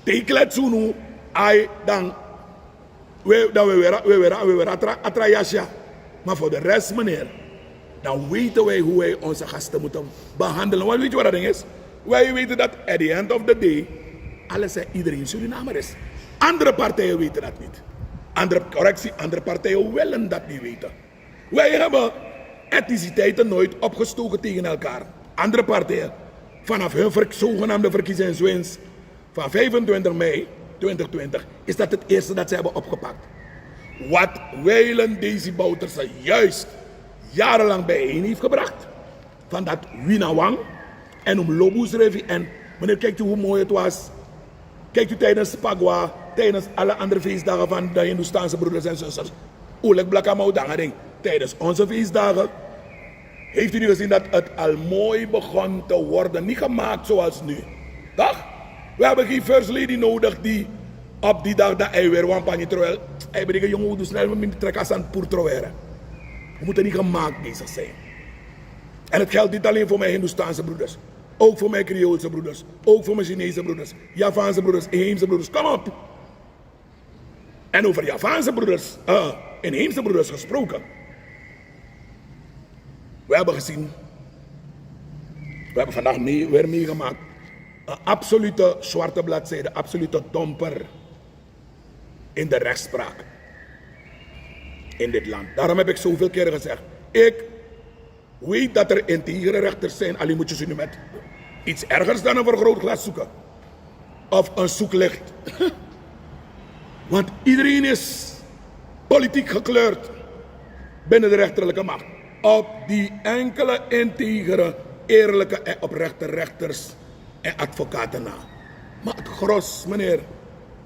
Te yu kletsu nu, ai, dan we, dan we wera, we wera, we wera atra, atra yasya. Maar voor de rest, meneer, dan weten wij hoe wij onze gasten moeten behandelen. Want weet je wat dat ding is? Wij weten dat at the end of the day alles en iedereen Surinamer is. Andere partijen weten dat niet. Andere, correctie, andere partijen willen dat niet weten. Wij hebben etniciteiten nooit opgestoken tegen elkaar. Andere partijen, vanaf hun ver-, zogenaamde verkiezingswinst van vijfentwintig mei twintig twintig, is dat het eerste dat ze hebben opgepakt. Wat wijlen Desi Bouterse juist jarenlang bijeen heeft gebracht, van dat Winawang en Umlobu srefi. En meneer, kijkt u hoe mooi het was. Kijkt u tijdens Pagua, tijdens alle andere feestdagen van de Hindoestaanse broeders en zusters. Oerlijk blakama o dangaring. Tijdens onze feestdagen heeft u nu gezien dat het al mooi begon te worden. Niet gemaakt zoals nu. Toch? We hebben geen first lady nodig die op die dag dat hij weer wampanje, terwijl hij ben een jongen, hoe snel we minder trekken als aan poer terwijl. We moeten niet gemaakt bezig zijn. En het geldt niet alleen voor mijn Hindoestaanse broeders. Ook voor mijn Creoolse broeders. Ook voor mijn Chinese broeders. Javaanse broeders, inheemse broeders. Kom op. En over Javaanse broeders, eh, inheemse broeders gesproken. We hebben gezien, we hebben vandaag mee, weer meegemaakt, een absolute zwarte bladzijde, absolute domper in de rechtspraak in dit land. Daarom heb ik zoveel keren gezegd, ik weet dat er integere rechters zijn, alleen moet je ze nu met iets ergers dan een vergrootglas zoeken. Of een zoeklicht. Want iedereen is politiek gekleurd binnen de rechterlijke macht. Op die enkele integere, eerlijke en oprechte rechters en advocaten na. Maar het gros, meneer,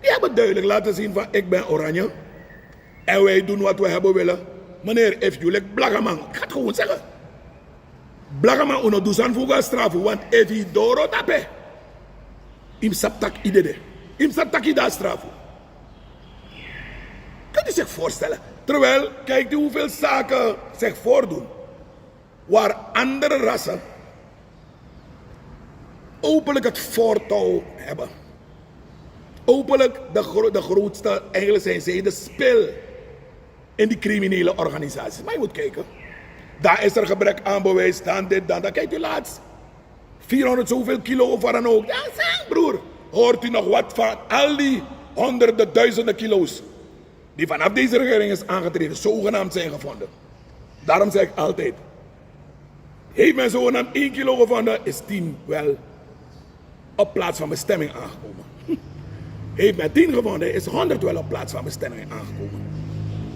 die hebben duidelijk laten zien van: ik ben oranje. En wij doen wat we hebben willen. Meneer, if you like blagaman, ik ga het gewoon zeggen. Blagaman, unu dusan fuga strafu, want if yu doro tape, im saptak idede, im saptak ida strafu. Kan u zich voorstellen? Terwijl, kijkt u hoeveel zaken zich voordoen waar andere rassen openlijk het voortouw hebben. Openlijk de, gro de grootste, eigenlijk zijn zij de spil in die criminele organisaties. Maar je moet kijken, daar is er gebrek aan bewijs, dan dit, dan dat. Kijkt u laatst, vierhonderd zoveel kilo of wat dan ook. Ja, zeg, broer, hoort u nog wat van al die honderden, duizenden kilo's die vanaf deze regering is aangetreden, zogenaamd zijn gevonden? Daarom zeg ik altijd, heeft men zogenaamd één kilo gevonden, is tien wel op plaats van bestemming aangekomen. Heeft men tien gevonden, is honderd wel op plaats van bestemming aangekomen.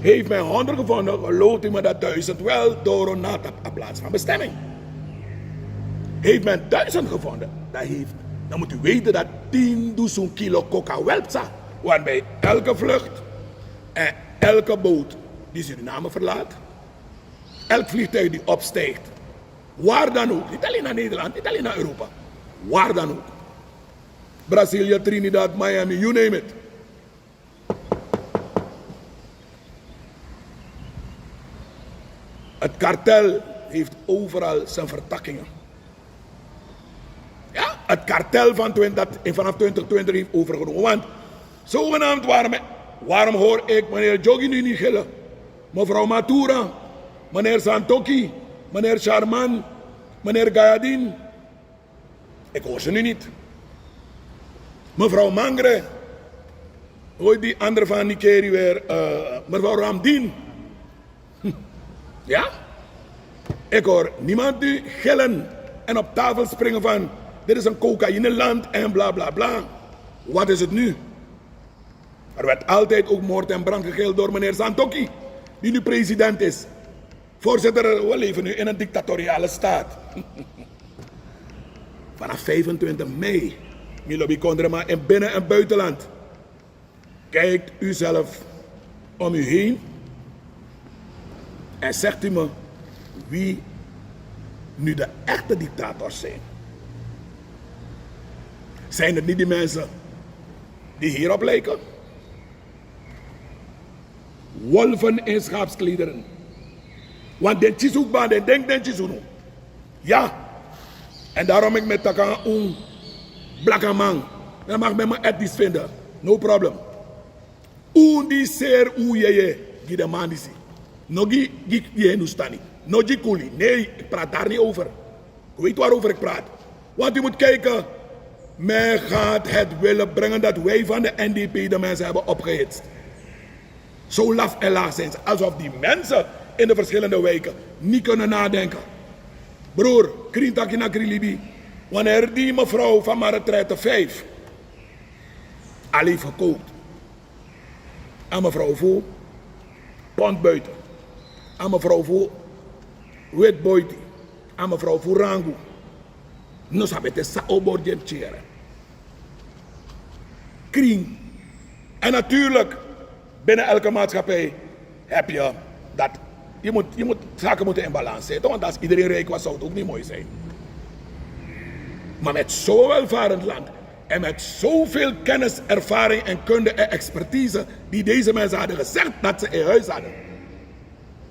Heeft men honderd gevonden, gelooft u me dat duizend wel doro nata op plaats van bestemming. Heeft men duizend gevonden, dan, heeft, dan moet u weten dat tien dusun kilo coca wel psa. Want bij elke vlucht en elke boot die Suriname verlaat, elk vliegtuig die opstijgt, waar dan ook, niet alleen naar Nederland, niet alleen naar Europa, waar dan ook, Brazilië, Trinidad, Miami, you name it. Het kartel heeft overal zijn vertakkingen. Ja, het kartel van twintig, dat vanaf twintig twintig heeft overgenomen. Want zogenaamd, waarom, waarom hoor ik meneer Jogi nu niet gillen? Mevrouw Matura, meneer Santoki, meneer Sharman, meneer Gayadin. Ik hoor ze nu niet. Mevrouw Mangre, Hoe die andere van Nikeri weer, eh, mevrouw Ramdien. Ja? Ik hoor niemand nu gillen en op tafel springen van: "Dit is een cocaïneland" en bla bla bla. Wat is het nu? Er werd altijd ook moord en brand gegild door meneer Santokhi, die nu president is. Voorzitter, we leven nu in een dictatoriale staat. Vanaf vijfentwintig mei, mi lobi kondreman in binnen- en buitenland, kijkt u zelf om u heen en zegt u me wie nu de echte dictators zijn. Zijn het niet die mensen die hierop lijken? Wolven in schaapsklederen. Want den tisi un kba, den denki den tisi unu. Ja. En daarom ik mi taki un blakaman. Dan mag men me etnisch vinden. No problem. Un di seri un yeye gi den man disi. No gi, gi, gi Hindustani. No gi Kuli. Nee, ik praat daar niet over. U weet waarover ik praat. Want u moet kijken, men gaat het willen brengen dat wij van de N D P de mensen hebben opgehitst. Zo laf en laag zijn ze. Alsof die mensen in de verschillende wijken niet kunnen nadenken. Broer, krin taki na krin libi. Wanneer die mevrouw van Maretraite vijf al heeft gekookt, a mevrouw fu Pont Buiten, a mevrouw fu Wit Boiti, a mevrouw fu Rangu, no sabi te san o bori gi en pikin yere. Kring. En natuurlijk, binnen elke maatschappij heb je dat. Je moet, je moet, zaken moeten in balans zitten, want als iedereen rijk was, zou het ook niet mooi zijn. Maar met zo'n welvarend land en met zoveel kennis, ervaring en kunde en expertise die deze mensen hadden gezegd dat ze in huis hadden,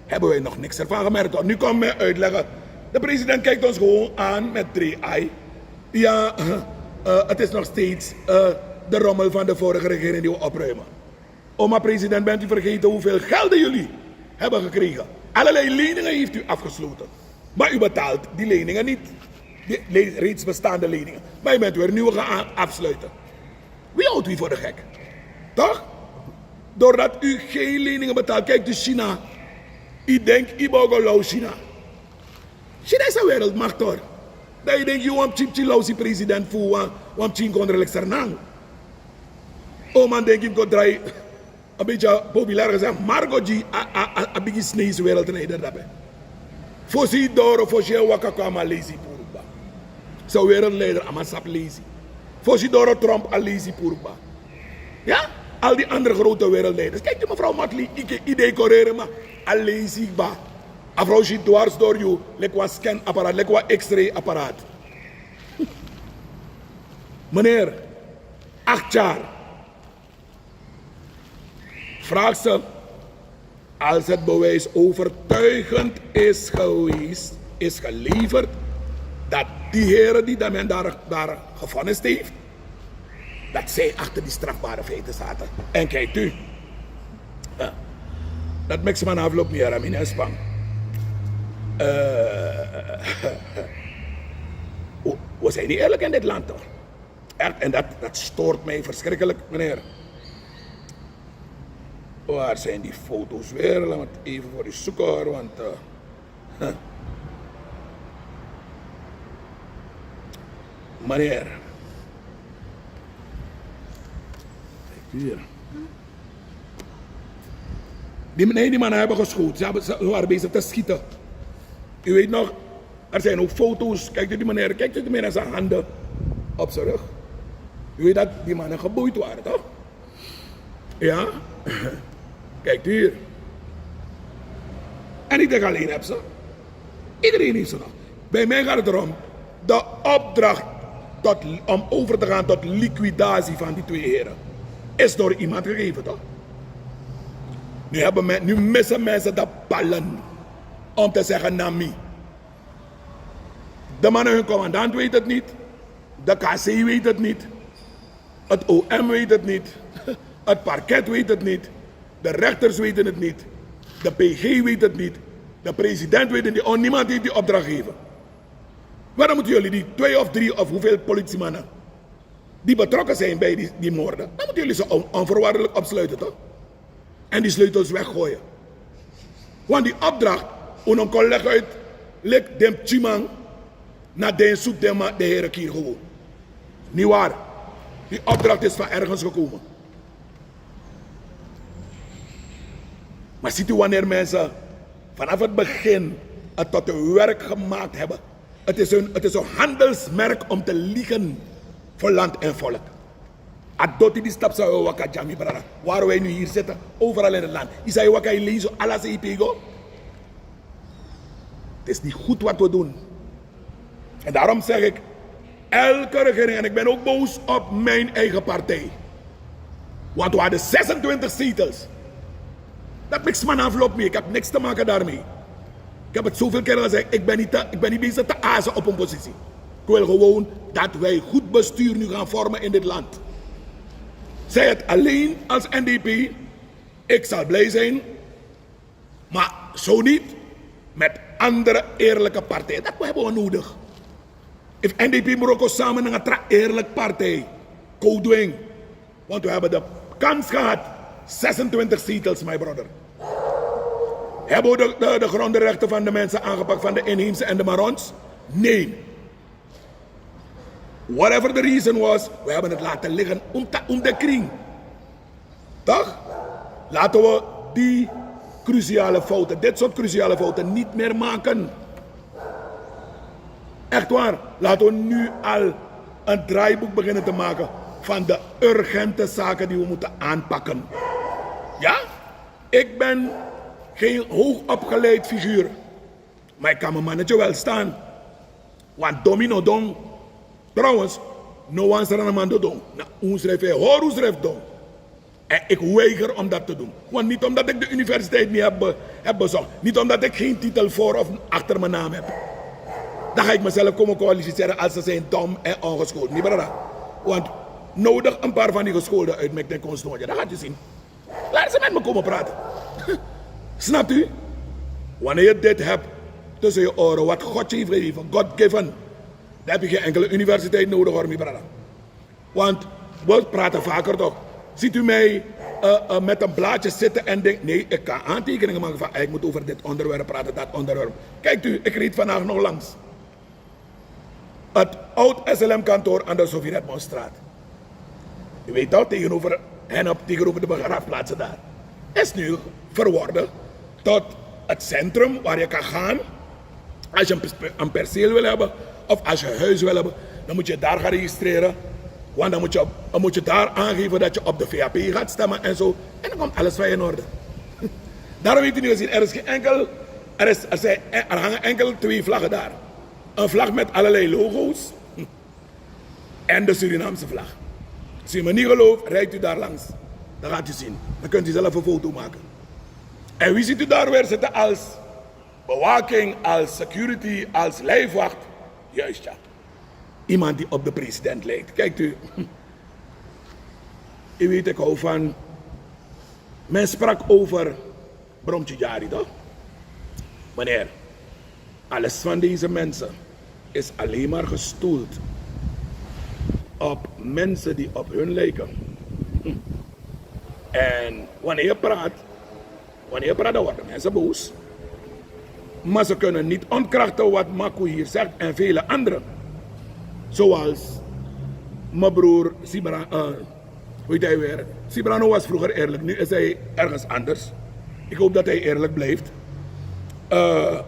hebben wij nog niks ervan gemerkt. Nu komt men uitleggen, de president kijkt ons gewoon aan met drie eye. Ja, eh, het is nog steeds, eh, de rommel van de vorige regering die we opruimen. Oma president, bent u vergeten hoeveel gelden jullie hebben gekregen? Allerlei leningen heeft u afgesloten. Maar u betaalt die leningen niet. Die le-, reeds bestaande leningen. Maar u bent weer nieuwe gaan a-, afsluiten. Wie houdt u voor de gek? Toch? Doordat u geen leningen betaalt, kijkt u China. U denkt u bogo low China. China is een wereldmacht, hoor. Dan yu denki yu wan pikin pikin lawsi president fu wan, wan pikin kondre leki Sranan. O man denki yu go drai, a beti populair gezegd, margo gi a, a, a, a bigi Chinese wereldleider dape. Fosi yu doro, fosi yu e waka kon, a man leisi puru kba. San wereldleider, a man sabi leisi. Fosi yu doro Trump, a leisi puru kba. Ja? Al die andere grote wereldleiders. Kijk, die mevrouw Matli, yu e decoreren, maar a leisi kba. A vrouw si dwars door yu, leki wan scan-apparaat, leki wan X-ray-apparaat. Meneer, acht jaar. Vraag ze, als het bewijs overtuigend is geweest, is geleverd, dat die heren die men daar, daar gevonnis heeft, dat zij achter die strafbare feiten zaten. En kijkt u, eh, dat mix man afloopt meer aan mijn span. Eh, we, we zijn niet eerlijk in dit land, toch? Echt, en dat, dat stoort mij verschrikkelijk, meneer. Waar zijn die foto's weer? Laat me het even voor u zoeken, hoor, want, eh, huh. Meneer. Kijk hier. Die, nee, die mannen hebben geschoten. Ze hebben, ze waren bezig te schieten. U weet nog, er zijn ook foto's. Kijkt u die meneer, kijkt u die meneer zijn handen op zijn rug. U weet dat die mannen geboeid waren, toch? Ja? Kijkt u hier. En niet ik alleen heb ze. Iedereen heeft ze nog. Bij mij gaat het erom, de opdracht tot, om over te gaan tot liquidatie van die twee heren is door iemand gegeven, toch? Nu hebben men, nu missen mensen de ballen om te zeggen: "Nami." De mannen, hun commandant weet het niet. De K C weet het niet. Het O M weet het niet. Het parket weet het niet. De rechters weten het niet. De P G weet het niet. De president weet het niet. Oh, niemand heeft die opdracht gegeven. Waarom moeten jullie die twee of drie of hoeveel politiemannen die betrokken zijn bij die, die moorden, dan moeten jullie ze on- onvoorwaardelijk opsluiten, toch? En die sleutels weggooien. Want die opdracht, un no kon leg uit, lik den pikinman, na den sutu den man, de Here kier gewoon. Niet waar? Die opdracht is van ergens gekomen. Maar ziet u, wanneer mensen vanaf het begin het tot hun werk gemaakt hebben, het is hun, het is hun handelsmerk om te liegen voor land en volk. A doti di stapu san wi e waka dya, mi brada. Waar wij nu hier zitten, overal in het land. Yu sa e waka, yu leisi ala san yu pei go. Het is niet goed wat we doen. En daarom zeg ik, elke regering, en ik ben ook boos op mijn eigen partij. Want we hadden zesentwintig zetels. Dat niks man afloopt mee, ik heb niks te maken daarmee. Ik heb het zoveel keer gezegd, ik ben niet, te- ik ben niet bezig te azen op een positie. Ik wil gewoon dat wij goed bestuur nu gaan vormen in dit land. Zij het alleen als N D P, ik zal blij zijn, maar zo niet met andere eerlijke partijen. Dat hebben we nodig. If N D P moro kon samen nanga tra eerlijk partij kon dwing. Want we hebben de kans gehad, zesentwintig zetels, my brother. Hebben we de, de, de grondrechten van de mensen aangepakt, van de inheemse en de Marrons? Nee. Whatever the reason was, we hebben het laten liggen om, ta- om de kring. Toch? Laten we die cruciale fouten, dit soort cruciale fouten niet meer maken. Echt waar, laten we nu al een draaiboek beginnen te maken van de urgente zaken die we moeten aanpakken. Ja, ik ben geen hoogopgeleid figuur, maar ik kan mijn mannetje wel staan. Want domi no don. Trouwens, no wan Sranan man no don. Na unsrefi e hori unsrefi don. En ik weiger om dat te doen. Want niet omdat ik de universiteit niet heb, be- heb bezocht. Niet omdat ik geen titel voor of achter mijn naam heb. Dan ga ik mezelf komen kwalificeren als ze zijn dom en ongeschoold. Niet brada. Want nodig een paar van die geschoolden uit met de konstnooien. Dan gaat u zien. Laat ze met me komen praten. Snapt u? Wanneer je dit hebt tussen je oren, wat God je heeft gegeven, God-given, dan heb je geen enkele universiteit nodig, hoor, mi brada. Want we praten vaker toch. Ziet u mij eh, eh, met een blaadje zitten en denkt: nee, ik kan aantekeningen maken van: ik moet over dit onderwerp praten, dat onderwerp. Kijkt u, ik reed vandaag nog langs het oud S L M-kantoor aan de Sovjet-Bosstraat. U weet toch, tegenover hen op, tegenover de begraafplaatsen daar. Is nu verworden tot het centrum waar je kan gaan. Als je een, pers- een perceel wil hebben of als je huis wil hebben, dan moet je daar gaan registreren. Want dan moet je, dan moet je daar aangeven dat je op de V H P gaat stemmen en zo. En dan komt alles van je in orde. Daarom heeft u nu gezien, er is geen enkel, er, is, er, zijn, er hangen enkel twee vlaggen daar. Een vlag met allerlei logo's en de Surinaamse vlag. Als u me niet gelooft, rijdt u daar langs. Dan gaat u zien. Dan kunt u zelf een foto maken. En wie ziet u daar weer zitten als bewaking, als security, als lijfwacht? Juist, ja. Iemand die op de president lijkt. Kijkt u. U weet, ik hou van. Men sprak over Brom Tjidjari, toch? Meneer, alles van deze mensen is alleen maar gestoeld op mensen die op hun lijken. En wanneer je praat, wanneer je praat, dan worden mensen boos. Maar ze kunnen niet ontkrachten wat Maku hier zegt en vele anderen. Zoals mijn broer Sibra, eh, hoe heet hij weer? Sibrano was vroeger eerlijk, nu is hij ergens anders. Ik hoop dat hij eerlijk blijft. Eh,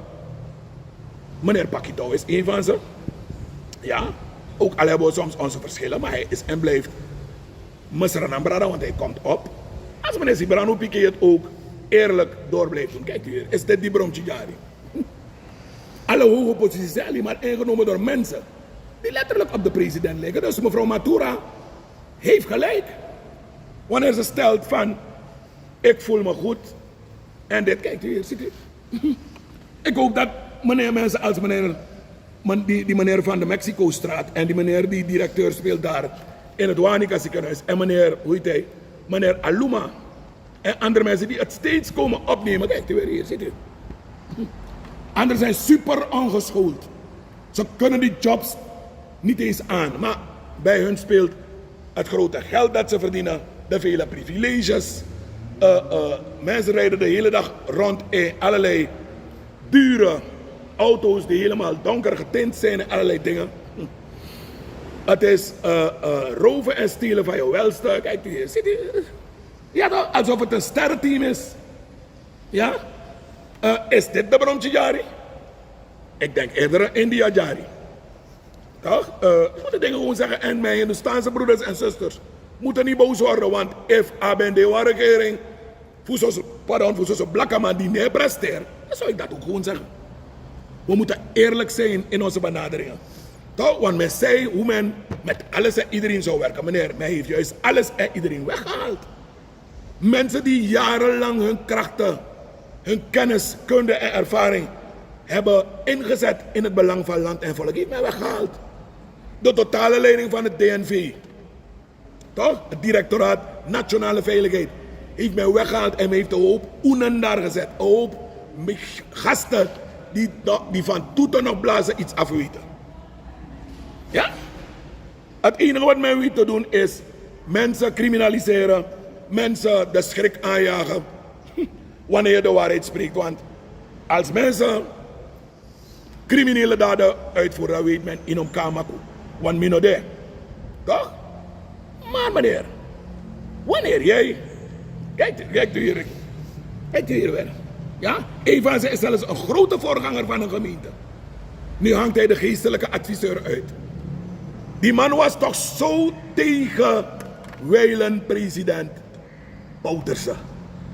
meneer Pakito is een van ze. Ja, ook al hebben we soms onze verschillen, maar hij is en blijft Masra Nambrada, want hij komt op. Als meneer Sibrano Piquet het ook eerlijk door blijft doen. Kijkt u hier, is dit die Brom Tjidjari? Alle hoge posities zijn alleen maar ingenomen door mensen die letterlijk op de president lijken. Dus mevrouw Matura heeft gelijk wanneer ze stelt van: ik voel me goed. En dit, kijkt u hier, ziet u. Ik hoop dat meneer, mensen als meneer, man- die, die meneer van de Mexico-straat en die meneer die directeur speelt daar in het Wanica ziekenhuis en meneer, hoe heet hij, meneer Aluma en andere mensen die het steeds komen opnemen. Kijkt u weer hier, ziet u. Anderen zijn super ongeschoold. Ze kunnen die jobs niet eens aan. Maar bij hun speelt Het grote geld dat ze verdienen, de vele privileges. Eh, eh, mensen rijden de hele dag rond in allerlei dure auto's die helemaal donker getint zijn en allerlei dingen. Het is eh, eh, roven en stelen van je welste. Kijk, hier zit hij. Ja, toch? Alsof het een sterrenteam is. Ja? Eh, is dit de Bromtje Jari? Ik denk eerder een India Jari. Toch? Eh, ik moet de dingen gewoon zeggen. En mijn Hindoestaanse broeders en zusters moeten niet boos worden. Want if A B N D-regering, pardon, voor zo'n blakke man die niet presteert, dan zou ik dat ook gewoon zeggen. We moeten eerlijk zijn in onze benaderingen. Toch? Want men zei hoe men met alles en iedereen zou werken. Meneer, men heeft juist alles en iedereen weggehaald. Mensen die jarenlang hun krachten, hun kennis, kunde en ervaring hebben ingezet in het belang van land en volk, heeft men weggehaald. De totale leiding van het D N V, toch? Het directoraat Nationale Veiligheid, heeft men weggehaald en men heeft een hoop oenen daar gezet. Een hoop gasten die, die van toeten nog blazen iets afweten. Ja? Het enige wat men weet te doen is mensen criminaliseren, mensen de schrik aanjagen wanneer je de waarheid spreekt. Want als mensen criminele daden uitvoeren, dan weet men in Omkamaku. Want minode. Toch? Maar meneer, wanneer jij, kijk, kijk u hier, kijk u hier weer. Ja? Een van ze is zelfs een grote voorganger van een gemeente. Nu hangt hij de geestelijke adviseur uit. Die man was toch zo tegen wijlen president Bouterse.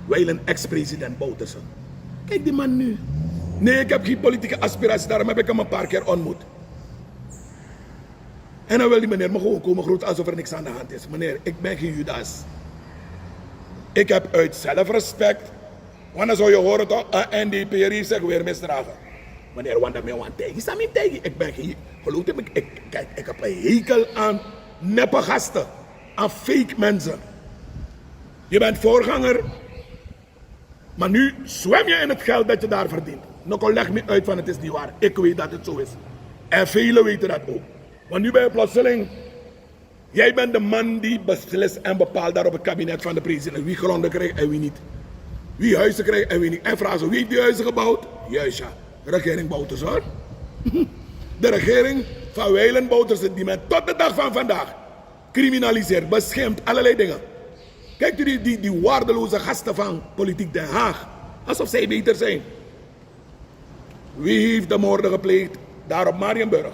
Wijlen ex-president Bouterse. Kijk die man nu. Nee, ik heb geen politieke aspiratie, daarom heb ik hem een paar keer ontmoet. En dan wil die meneer me gewoon komen groeten alsof er niks aan de hand is. Meneer, ik ben geen Judas. Ik heb uit zelfrespect, want dan zou je horen toch, een N D P'er heeft zich weer misdragen. Meneer, want dan ben je want tegen, is dat niet tegen? Ik ben geen, geloof me, ik, kijk, ik heb een hekel aan neppe gasten, aan fake mensen. Je bent voorganger, maar nu zwem je in het geld dat je daar verdient. No kon leg me uit van het is niet waar. Ik weet dat het zo is. En velen weten dat ook. Want nu ben je plotseling, jij bent de man die beslist en bepaalt daar op het kabinet van de president wie gronden krijgt en wie niet. Wie huizen krijgt en wie niet. En vragen ze, wie heeft die huizen gebouwd? Juist ja, regering Bouterse hoor. De regering van Wijlen Bouterse, die men tot de dag van vandaag criminaliseert, beschimpt, allerlei dingen. Kijkt u die, die, die waardeloze gasten van politiek Den Haag. Alsof zij beter zijn. Wie heeft de moorden gepleegd daar op Marienburg?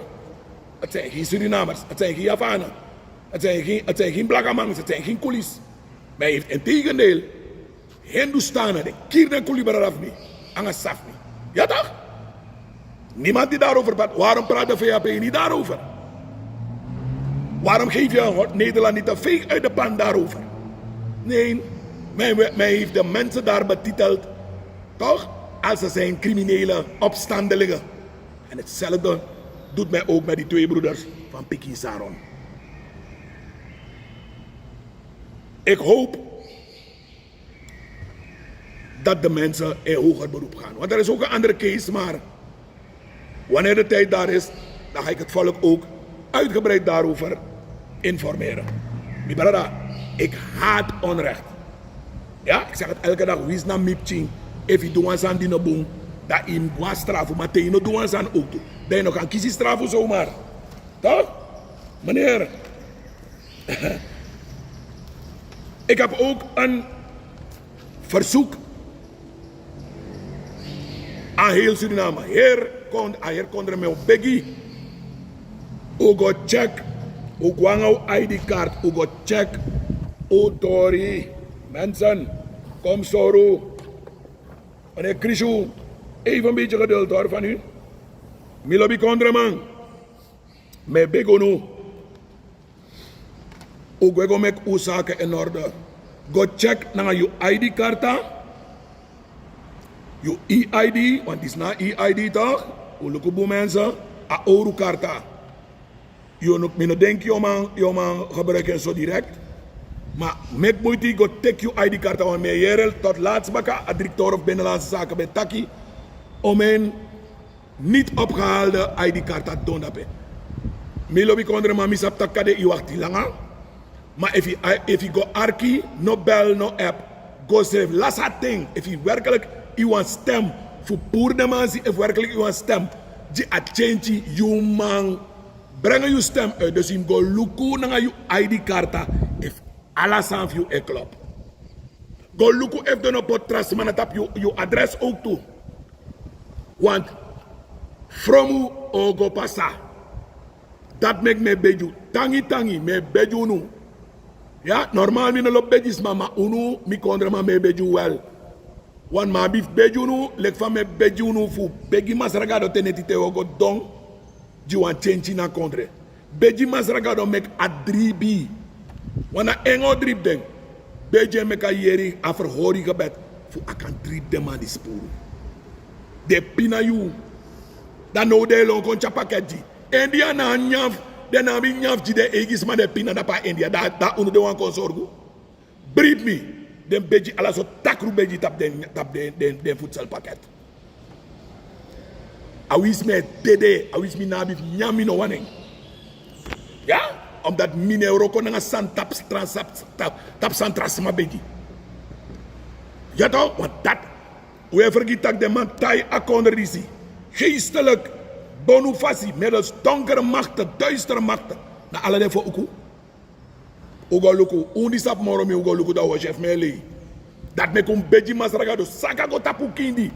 Het zijn geen Surinamers, het zijn geen Javanen, het zijn geen, het zijn geen Blakamangs, het zijn geen Koelis. Maar hij heeft integendeel Hindoestanen, de Kirden Kulibararafni, Angasafni. Ja toch? Niemand die daarover praat. Waarom praat de V H P niet daarover? Waarom geef je Nederland niet een veeg uit de pan daarover? Nee, men, men heeft de mensen daar betiteld, toch? Als ze zijn criminele opstandelingen. En hetzelfde doet men ook met die twee broeders van Piki Saron. Ik hoop dat de mensen in hoger beroep gaan. Want er is ook een andere case, maar wanneer de tijd daar is, dan ga ik het volk ook uitgebreid daarover informeren. Mi brada, ik haat onrecht. Ja, ik zeg het elke dag, wins na mipching. Efi doe wan san dino boen, dan in gwa strafu, maar te no doe wan san ook toe. Dan je nog kan kisi strafu zomaar. Toch? Meneer, ik heb ook een verzoek aan heel Suriname. Heer, kon, a heer Kondre mi o begi. U go check. U go nanga u I D kaart. U go check. U tori. Mensen, kom soru. Meneer Krishu, even een beetje geduld hoor van u. Mi lobi Kondreman. Mi e begi unu. U gwe go meki u sake in orde. Go check nanga yu I D karta. Yu E I D, want disi na E I D toch? U luku bun mensen, a owru karta. Yu no, mi no denki yu o man, yu o man gebruik en so direct. Ma meki moiti go teki yu I D karta, want mi e yere tot laatst baka a directeur of binnenlandse zaken ben taki. Om en niet opgehaalde I D karta don dape. Mi lobi Kondreman, mi sabi taki kande yu wakti langa. Ma efu yu go arki, no bel, no app, go srefi lasi a ten. Efu yu werklik yu wani stem fu puru den man si, efu werklik yu wani stem gi a tyentyi, yu man brengen yu stem uit. Dus yu mus go luku nanga yu ID karta efu ala sani fu yu e klop. Go luku efu den no poti tra sma na tapu yu adres owktu. Want fromu o go pasa. Dati meki mi e begi unu tangi tangi, mi e begi unu. Ya, normal mi no lobi begi sma, ma unu, mi kondreman, mi e begi unu wel. Wan man abi fu begi unu leki fa mi e begi unu fu begi Masra Gado te neti te wi o go don gi wan tyentyi na kondre. Begi Masra Gado meki a dribi. Wan na en o dribi den. Begi en meki a yeri a ferhori gebed fu a kan dribi den man disi puru. Den e pina yu. Dan now den e lon kon tyari paket gi. India na a nyan fu den, na a mi nyan fu gi den eigi sma den e pina dapu a India. Dan unu den wani kon sorgu. Bribi mi. Den begi ala sortu takru begi tapu den, tapu den, den, den voedselpakket. A winsi mi e dede, a winsi mi no abi fu nyan, mi no wani en. Ya, omdat mi no e wroko nanga sani tapu san tra sma begi. Ya toch, want dati un e fergiti tak' den man tai a kondre disi. Geestelijk, bonu fasi, middels donkere makten, duistere makten, na ala den fowku. Un go luku un di sabi moro mi, un go luku dan un o si efu mi e lei. Dati meki un begi Masra Gado, saka go tapu un kindi.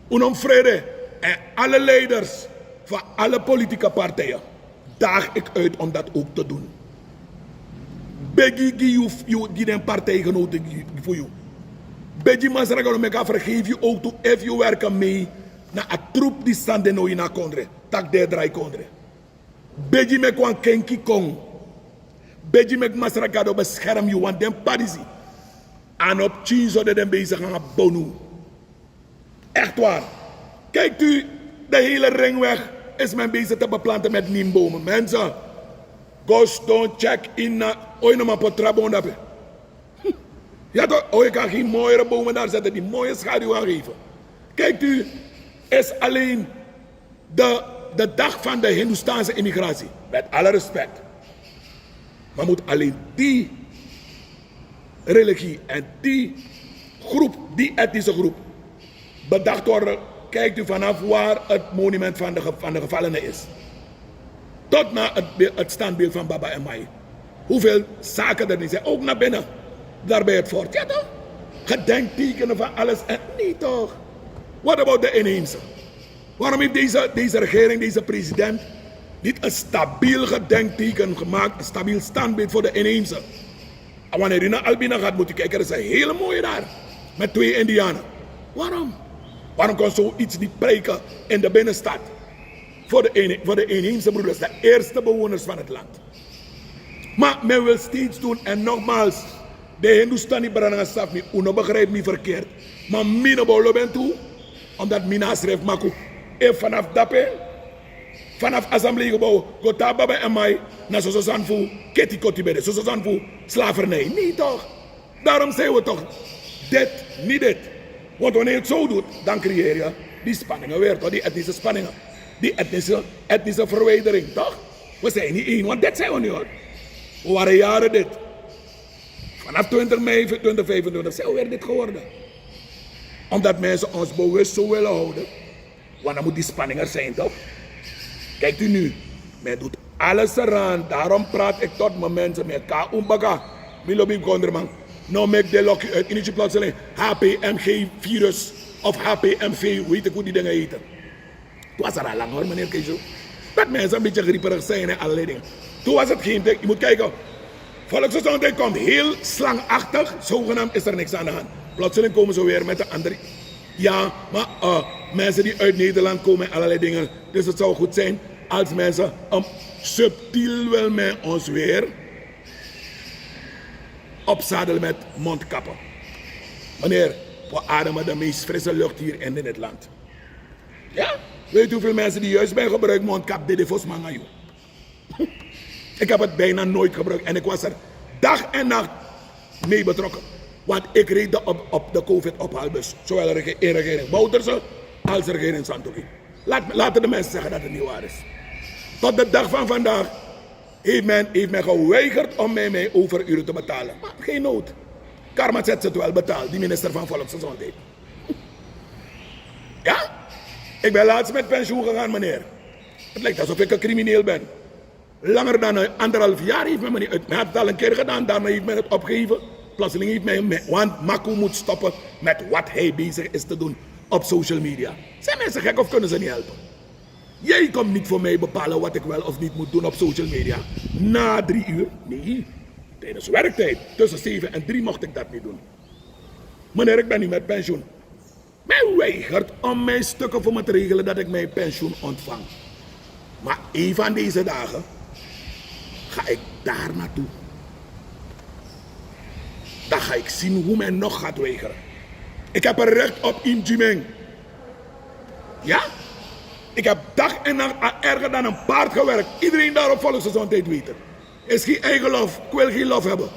Un no mus frede. En alle leiders van alle politieke partijen daag ik uit om dat ook te doen. Begi gi yu, yu gi den partijgenoten fu yu. Begi Masra Gado meki a vergeef yu owktu efu yu werken mee na a troep di sani de now ini a kondre, tak' den e drai kondre. Begi meki wan kenki kon. Begi meki Masra Gado bescherm yu, want den p'pa disi, a no pikin so de den bezig nanga bonu. Echt waar. Kijkt u, de hele ringweg is men bezig te beplanten met neembomen. Mensen, go sidon, check in na, o yu no man poti tra bon dape. Ya toch, o yu kan geen mooiere bomen daar zetten die mooie schaduw gaan geven. Kijkt u, is alleen de, de dag van de Hindoestaanse immigratie. Met alle respect. Maar moet alleen die religie en die groep, die etnische groep, bedacht worden. Kijkt u vanaf waar het monument van de, ge- van de gevallenen is. Tot naar het, be- het standbeeld van Baba en Mai. Hoeveel zaken er niet zijn. Ook naar binnen. Daar bij het fort. Ja toch? Gedenktekenen van alles. En nee toch? What about de inheemse? Waarom heeft deze, deze regering, deze president, niet een stabiel gedenkteken gemaakt, een stabiel standbeeld voor de inheemse? En wanneer u naar Albina gaat, moet u kijken, er is een hele mooie daar. Met twee indianen. Waarom? Waarom kan zoiets niet preken in de binnenstad? Voor de, inhe- voor de inheemse broeders, de eerste bewoners van het land. Maar men wil steeds doen. En nogmaals, de Hindustani brada nanga sisa fu mi, un no begrijp mi verkeerd. Ma mi no bo lobi en tu, omdat mi na a srefi maku. Efu vanaf dape, vanaf assembleegebouw go te na Baba en Mai, na soso sani fu keti koti ben de, soso sani fu slavernij. Nee toch? Daarom zijn we toch dit, niet dit. Want wanneer je het zo doet, dan creëer je die spanningen weer, toch? Die etnische spanningen. Die etnische, etnische verwijdering, toch? We zijn niet één, want dit zijn we nu al. We waren jaren dit. Vanaf twintig mei twintig vijfentwintig zijn we weer dit geworden. Omdat mensen ons bewust zo willen houden. Want dan moet die spanning er zijn, toch? Kijkt u nu, men doet alles eraan. Daarom praat ik tot mijn mensen, men kan umbaka. Mi lobi Gonderman. No, meki den loki uit, ini yu plotseling H P M G-virus of H P M V, weet ik hoe die dingen heten. Toen was er al lang hoor, meneer Keizer. Dat mensen een beetje grieperig zijn en allerlei dingen. Toen was het geen ding. Je moet kijken, Volksgezondheid komt heel slangachtig, zogenaamd is er niks aan de hand. Plotseling komen ze weer met een andere. Ja, maar eh, mensen die uit Nederland komen en allerlei dingen. Dus het zou goed zijn als mensen um, subtiel wil men ons weer opzadelen met mondkappen. Meneer, we ademen de meest frisse lucht hier in, in het land. Ja? Weet u hoeveel mensen die juist bij gebruik mondkap deden voor Smangayu? Ik heb het bijna nooit gebruikt en ik was er dag en nacht mee betrokken. Want ik reed de, op, op de covid-ophaalbus. Zowel rege- in regering Bouterse als regering Santoki. Laat, laten de mensen zeggen dat het niet waar is. Tot de dag van vandaag Heeft men, heeft men geweigerd om mij mijn overuren te betalen. Maar geen nood. Karma zet ze het wel betaald, die minister van Volksgezondheid. Ja? Ik ben laatst met pensioen gegaan, meneer. Het lijkt alsof ik een crimineel ben. Langer dan een anderhalf jaar heeft men me niet uit. Men had het al een keer gedaan, daarna heeft men het opgegeven. Plotseling heeft men, men, want Maku moet stoppen met wat hij bezig is te doen op social media. Zijn mensen gek of kunnen ze niet helpen? Jij komt niet voor mij bepalen wat ik wel of niet moet doen op social media. Na drie uur? Nee. Tijdens werktijd, tussen zeven en drie, mocht ik dat niet doen. Meneer, ik ben nu met pensioen. Men weigert om mijn stukken voor me te regelen dat ik mijn pensioen ontvang. Maar een van deze dagen ga ik daar naartoe. Dan ga ik zien hoe men nog gaat weigeren. Ik heb er recht op, Imjimeng. Ja? Ik heb dag en nacht, a, erger dan een paard gewerkt. Iedereen daar op Volksgezondheid weet het. Is geen eigen lof, ik wil geen lof hebben.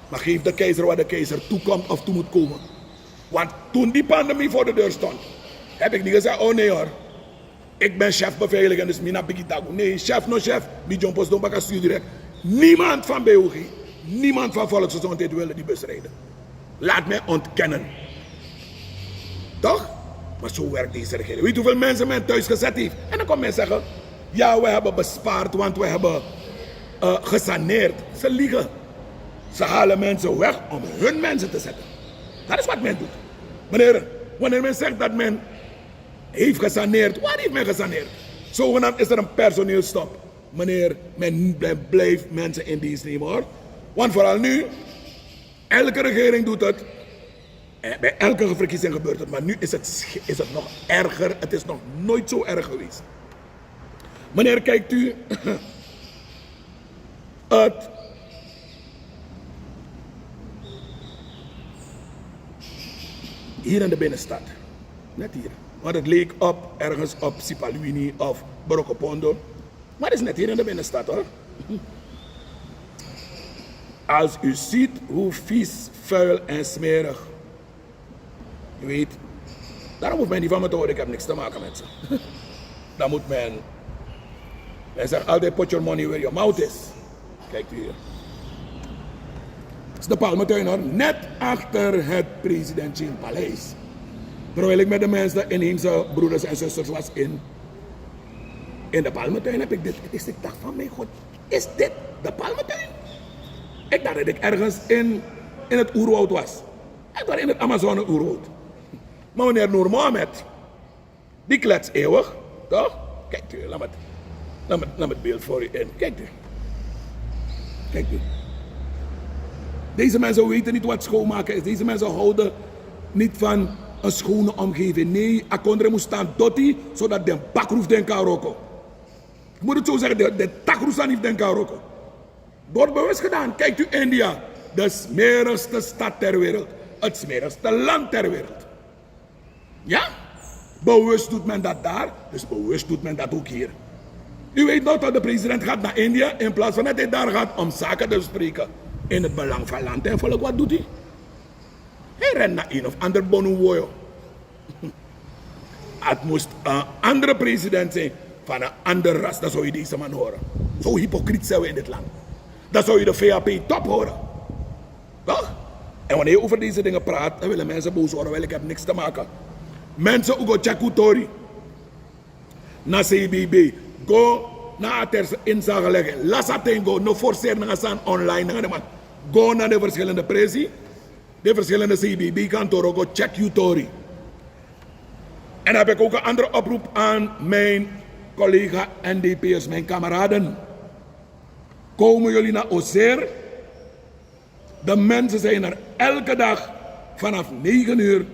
Maar geef de keizer wat de keizer toekomt of toe moet komen. Want toen die pandemie voor de deur stond, heb ik niet gezegd: "Oh nee hoor, ik ben chef beveiliging, dus mi na bigi dagu." Nee, chef no chef, mi jump os don baka stuur direct. Niemand van B O G, niemand van Volksgezondheid wilde die bus rijden. Laat mij ontkennen. Toch? Maar zo werkt deze regering. Weet u hoeveel mensen men thuis gezet heeft? En dan komt men zeggen: "Ja, we hebben bespaard, want we hebben, eh, gesaneerd." Ze liegen. Ze halen mensen weg om hun mensen te zetten. Dat is wat men doet. Meneer, wanneer men zegt dat men heeft gesaneerd, waar heeft men gesaneerd? Zogenaamd is er een personeelstop. Meneer, men, men blijft mensen in dienst nemen, hoor. Want vooral nu, elke regering doet het. Eh, bij elke verkiezing gebeurt het, maar nu is het, is het nog erger. Het is nog nooit zo erg geweest. Meneer, kijkt u het hier in de binnenstad? Net hier. Want het leek op, ergens op Sipaliwini of Brokopondo. Maar het is net hier in de binnenstad, hoor. Als u ziet hoe vies, vuil en smerig. U weet, daarom hoeft men niet van me te horen, ik heb niks te maken met ze. Dan moet men, men zegt altijd: "Put your money where your mouth is." Kijkt u hier. Het is de Palmentuin, hoor, net achter het president Chin Paleis. Terwijl ik met de mensen, de inheemse broeders en zusters, was in, in de Palmentuin, heb ik dit. Ik dacht van: "Mijn God, is dit de Palmentuin?" Ik dacht dat ik ergens in, in het oerwoud was. Ik dacht in het Amazone-oerwoud. Maar meneer Noor Mohammed, die klets eeuwig, toch? Kijkt u, laat me het, laat me het, laat me het beeld voor u in. Kijkt u. Kijkt u. Deze mensen weten niet wat schoonmaken is. Deze mensen houden niet van een schone omgeving. Nee, akondre moet staan doti, zodat den bakroef den kan roken. Ik moet het zo zeggen, de, de takroef staan niet den kan roken. Wordt bewust gedaan. Kijkt u India, de smerigste stad ter wereld. Het smerigste land ter wereld. Ja? Bewust doet men dat daar, dus bewust doet men dat ook hier. U weet nog dat de president gaat naar India in plaats van dat hij daar gaat om zaken te bespreken. In het belang van land en volk, wat doet hij? Hij rent naar een of ander Bonuwoyo. Het moest een andere president zijn van een andere ras. Dan zou je deze man horen. Zo hypocriet zijn we in dit land. Dan zou je de V H P top horen. Toch? En wanneer je over deze dingen praat, dan willen mensen boos worden. Wel, ik heb niks te maken. Mensen, u go check uw tori. Na C B B. Go na a terse inzage leggen. Lasa tengo, no forceer nanga san online nanga de man. Go na de verschillende presi. De verschillende C B B-kantoren, go check uw tori. En dan heb ik ook een andere oproep aan mijn collega N D P'ers, mijn kameraden. Komen jullie naar Ozeer? De mensen zijn er elke dag vanaf negen uur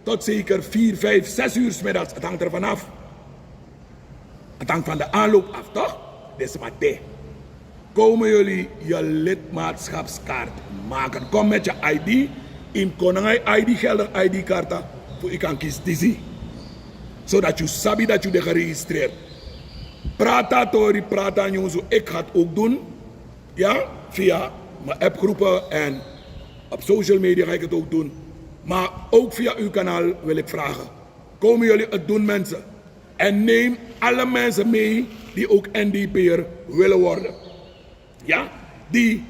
tot zeker vier, vijf, zes uur 's middags. Het hangt er vanaf. Het hangt van de aanloop af, toch? Dit is maar dit. Komen jullie je lidmaatschapskaart maken? Kom met je I D. Yu mus kon nanga yu I D, geldig I D karta, fu yu kan kisi disi. Zodat yu sabi dat yu de geregistreerd. Prata tori, prata nyunsu, ik ga het ook doen. Ja, via mijn appgroepen en op social media ga ik het ook doen. Maar ook via uw kanaal wil ik vragen: komen jullie het doen, mensen? En neem alle mensen mee die ook N D P'er willen worden. Ja, die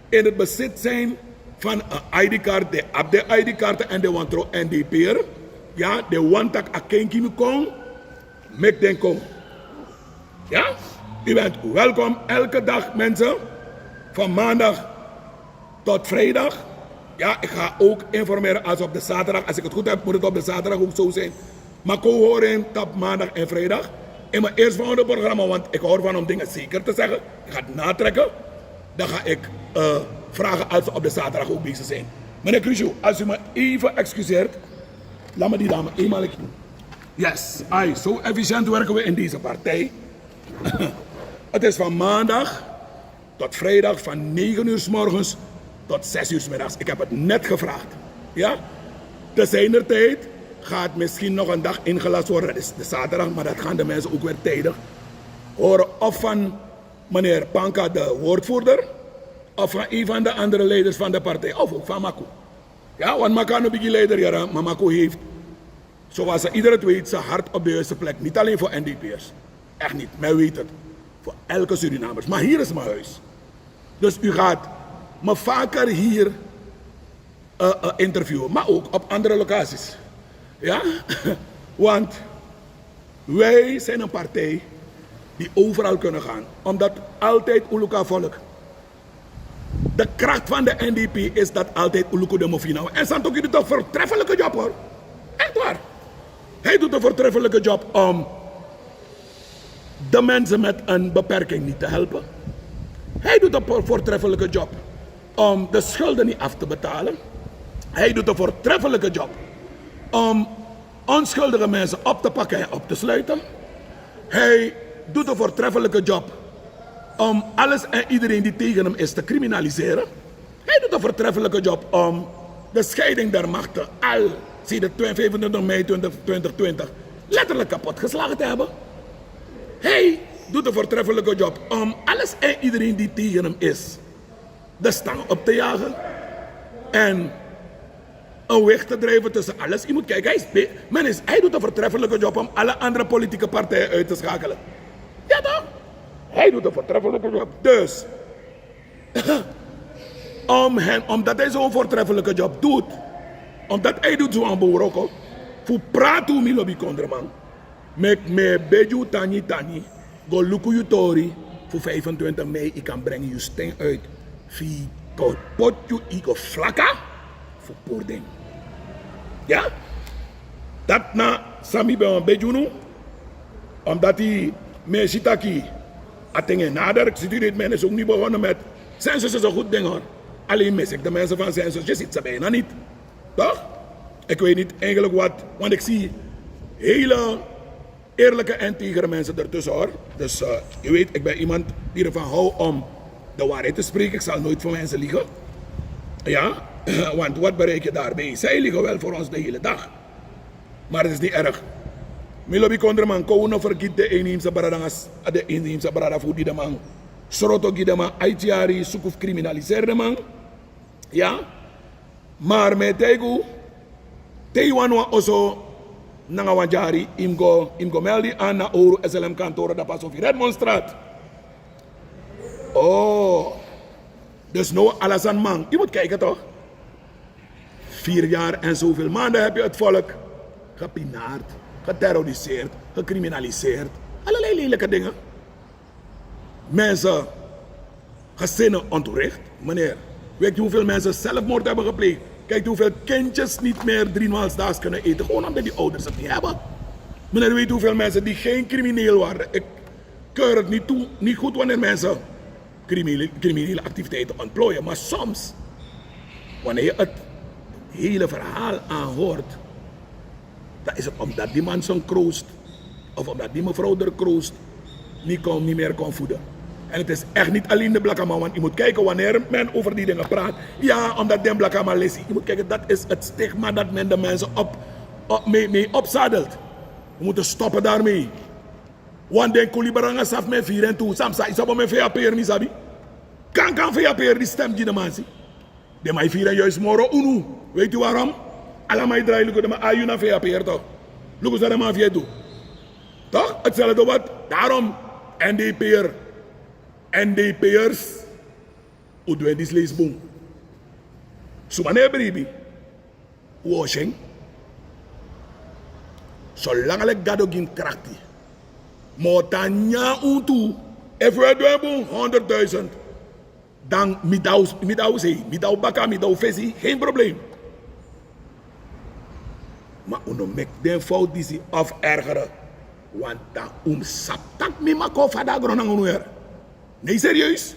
in het bezit zijn van een I D-kaart, die op de I D-kaarten en die wantro N D P'er. Ja, die want tak a kenki mi kon, mek den kon. Ja, u bent welkom elke dag, mensen. Van maandag tot vrijdag. Ja, ik ga ook informeren als op de zaterdag. Als ik het goed heb, moet het op de zaterdag ook zo zijn. Maar kon horen op maandag en vrijdag in mijn eerstvolgende programma, want ik hou ervan om dingen zeker te zeggen. Ik ga het natrekken. Dan ga ik eh, vragen als ze op de zaterdag ook bezig zijn. Meneer Cruciu, als u me even excuseert, laat me die dame eenmaal. Yes, ai, zo efficiënt werken we in deze partij. Het is van maandag tot vrijdag van negen uur 's morgens tot zes uur 's middags. Ik heb het net gevraagd. Ja? Te zijner tijd gaat misschien nog een dag ingelast worden. Dat is de zaterdag, maar dat gaan de mensen ook weer tijdig horen. Of van meneer Panka, de woordvoerder, of van een van de andere leiders van de partij, of ook van Maku. Ja, want Maku no bigi leider, ja, maar Maku heeft, zoals ze iedereen weet, zijn hart op de juiste plek. Niet alleen voor N D P'ers. Echt niet, men weet het. Voor elke Surinamers. Maar hier is mijn huis. Dus u gaat me vaker hier eh, eh, interviewen, maar ook op andere locaties. Ja? Want wij zijn een partij die overal kunnen gaan. Omdat altijd Uluka volk. De kracht van de N D P is dat altijd Uluku de Mofina. En Santoki doet een voortreffelijke job, hoor. Echt waar. Hij doet een voortreffelijke job om de mensen met een beperking niet te helpen. Hij doet een voor- voortreffelijke job om de schulden niet af te betalen. Hij doet een voortreffelijke job om onschuldige mensen op te pakken en op te sluiten. Hij doet een voortreffelijke job om alles en iedereen die tegen hem is te criminaliseren. Hij doet een voortreffelijke job om de scheiding der machten al sinds de twe- vijfentwintig mei twintig twintig letterlijk kapot geslagen te hebben. Hij doet een voortreffelijke job om alles en iedereen die tegen hem is de stang op te jagen en een weg te drijven tussen alles. Je moet kijken, hij, is, be- men is, hij doet een voortreffelijke job om alle andere politieke partijen uit te schakelen. Ja toch? Hij doet een voortreffelijke job. Dus om hen, omdat hij zo'n voortreffelijke job doet, omdat hij doet zo'n boeroko, fu pratu mi lobi kondreman. Mek me beju tani tani, go luku yu tori, fu vijfentwintig mei, ik kan brengen yu sting uit. Fi go pot yu, ik go flaka, fu poording. Ja? Dat na sami ben wan beju nu, omdat hij me sitaki, a tengen nader, ik zit u niet, men is ook niet begonnen met census is een goed ding hoor. Alleen mis ik de mensen van census, je ziet ze bijna niet. Toch? Ik weet niet eigenlijk wat, want ik zie hele eerlijke en integere mensen ertussen hoor. Dus uh, je weet, ik ben iemand die ervan hou om de waarheid te spreken. Ik zal nooit voor mensen liegen. Ja, want wat bereik je daarbij? Zij liegen wel voor ons de hele dag. Maar het is niet erg. Mi lobi kondreman, kon unu vergiet de inheemse brada, de inheemse brada fu di de man sroto gi de man, aitiari, suku fu criminaliseerde man. Ja, maar met teigu, teiwan wan oso nanga wan jari, im go, im go meldi aan na Oru S L M kantoro, dat pas of Redmondstraat. Oh, dus no alasan man. Je moet kijken toch? Vier jaar en zoveel maanden heb je het volk gepinaard, geterroriseerd, gecriminaliseerd. Allerlei lelijke dingen. Mensen, gezinnen ontwricht. Meneer, weet je hoeveel mensen zelfmoord hebben gepleegd? Kijkt u hoeveel kindjes niet meer driemaalsdaags kunnen eten, gewoon omdat die ouders het niet hebben. Meneer, weet u hoeveel mensen die geen crimineel waren? Ik keur het niet toe, niet goed wanneer mensen criminele, criminele activiteiten ontplooien. Maar soms, wanneer je het hele verhaal aanhoort, dan is het omdat die man zijn kroost, of omdat die mevrouw er kroost, niet, kon, niet meer kon voeden. En het is echt niet alleen de blakaman, want je moet kijken wanneer men over die dingen praat. Ja, omdat den blakaman lesi. Je moet kijken, dat is het stigma dat men de mensen op, op, mee, mee opzadelt. We moeten stoppen daarmee. Want den kulibra nanga safu mi e firi en tu, san mi sabi, i sabi mi e firi a peri, mi sabi. Kankan firi a peri, di stem gi den man si. Den man e firi en juist moro unu. Weet u waarom? Ala man e drai luku den man, a yu na firi a peri toch. Luku san den man fu yu e du. Toch? Hetzelfde wat. Daarom, N D P'er, N D P'ers, un du en disi leisi bun. Suma no e bribi, un o si en. Solanga leki Gado gi mi krakti, mi o tan nyan unu tu. Efu un e du en bun, honderdduizend, dan mi dau, mi dau sei, mi dau baka, mi dau fesi, geen probleem. Ma un no meki den fowtu disi of ergere. Want dan un mus sabi tak' mi maki o fadagron nanga unu heri. Nee, serieus.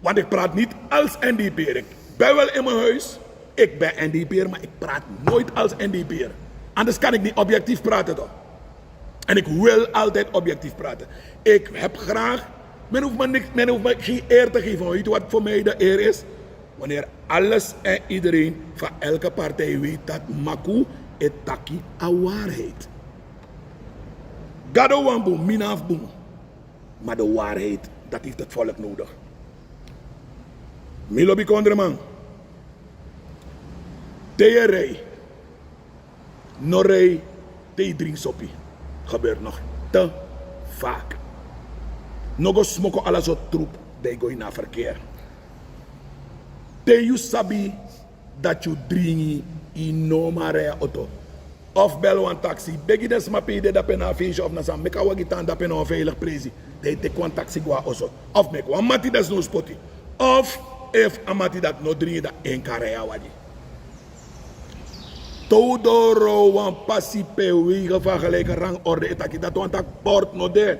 Want ik praat niet als N D P'er. Ik ben wel in mijn huis. Ik ben N D P'er, maar ik praat nooit als N D P'er. Anders kan ik niet objectief praten, toch? En ik wil altijd objectief praten. Ik heb graag, men hoeft me niks, men hoeft me geen eer te geven. Weet u wat voor mij de eer is? Wanneer alles en iedereen van elke partij weet dat Maku e taki a waarheid. Gado wani bun, mi no abi bun. Maar de waarheid, dat heeft het volk nodig. Mi lobi kondreman. Te yu e rij, no rij te yu dringi sopi. Gebeurt nog te vaak. No go smoko ala sortu troep dan yu go ini a verkeer. Te yu sabi dati yu dringi, yu no man rij a oto. Of bel wan taxi, begi den sma pe yu de dape na a feestje of na san, meki a wagi tan dape na wan veilig presi. Dan yu teki wan taxi go na oso. Of meki wan mati desnoods poti. Of efu a mati dati no dringi, dan en kan rij a wagi. Te un doro wan pasi pe wegen van gelijke rangorde e taki, dati wani taki bord no de.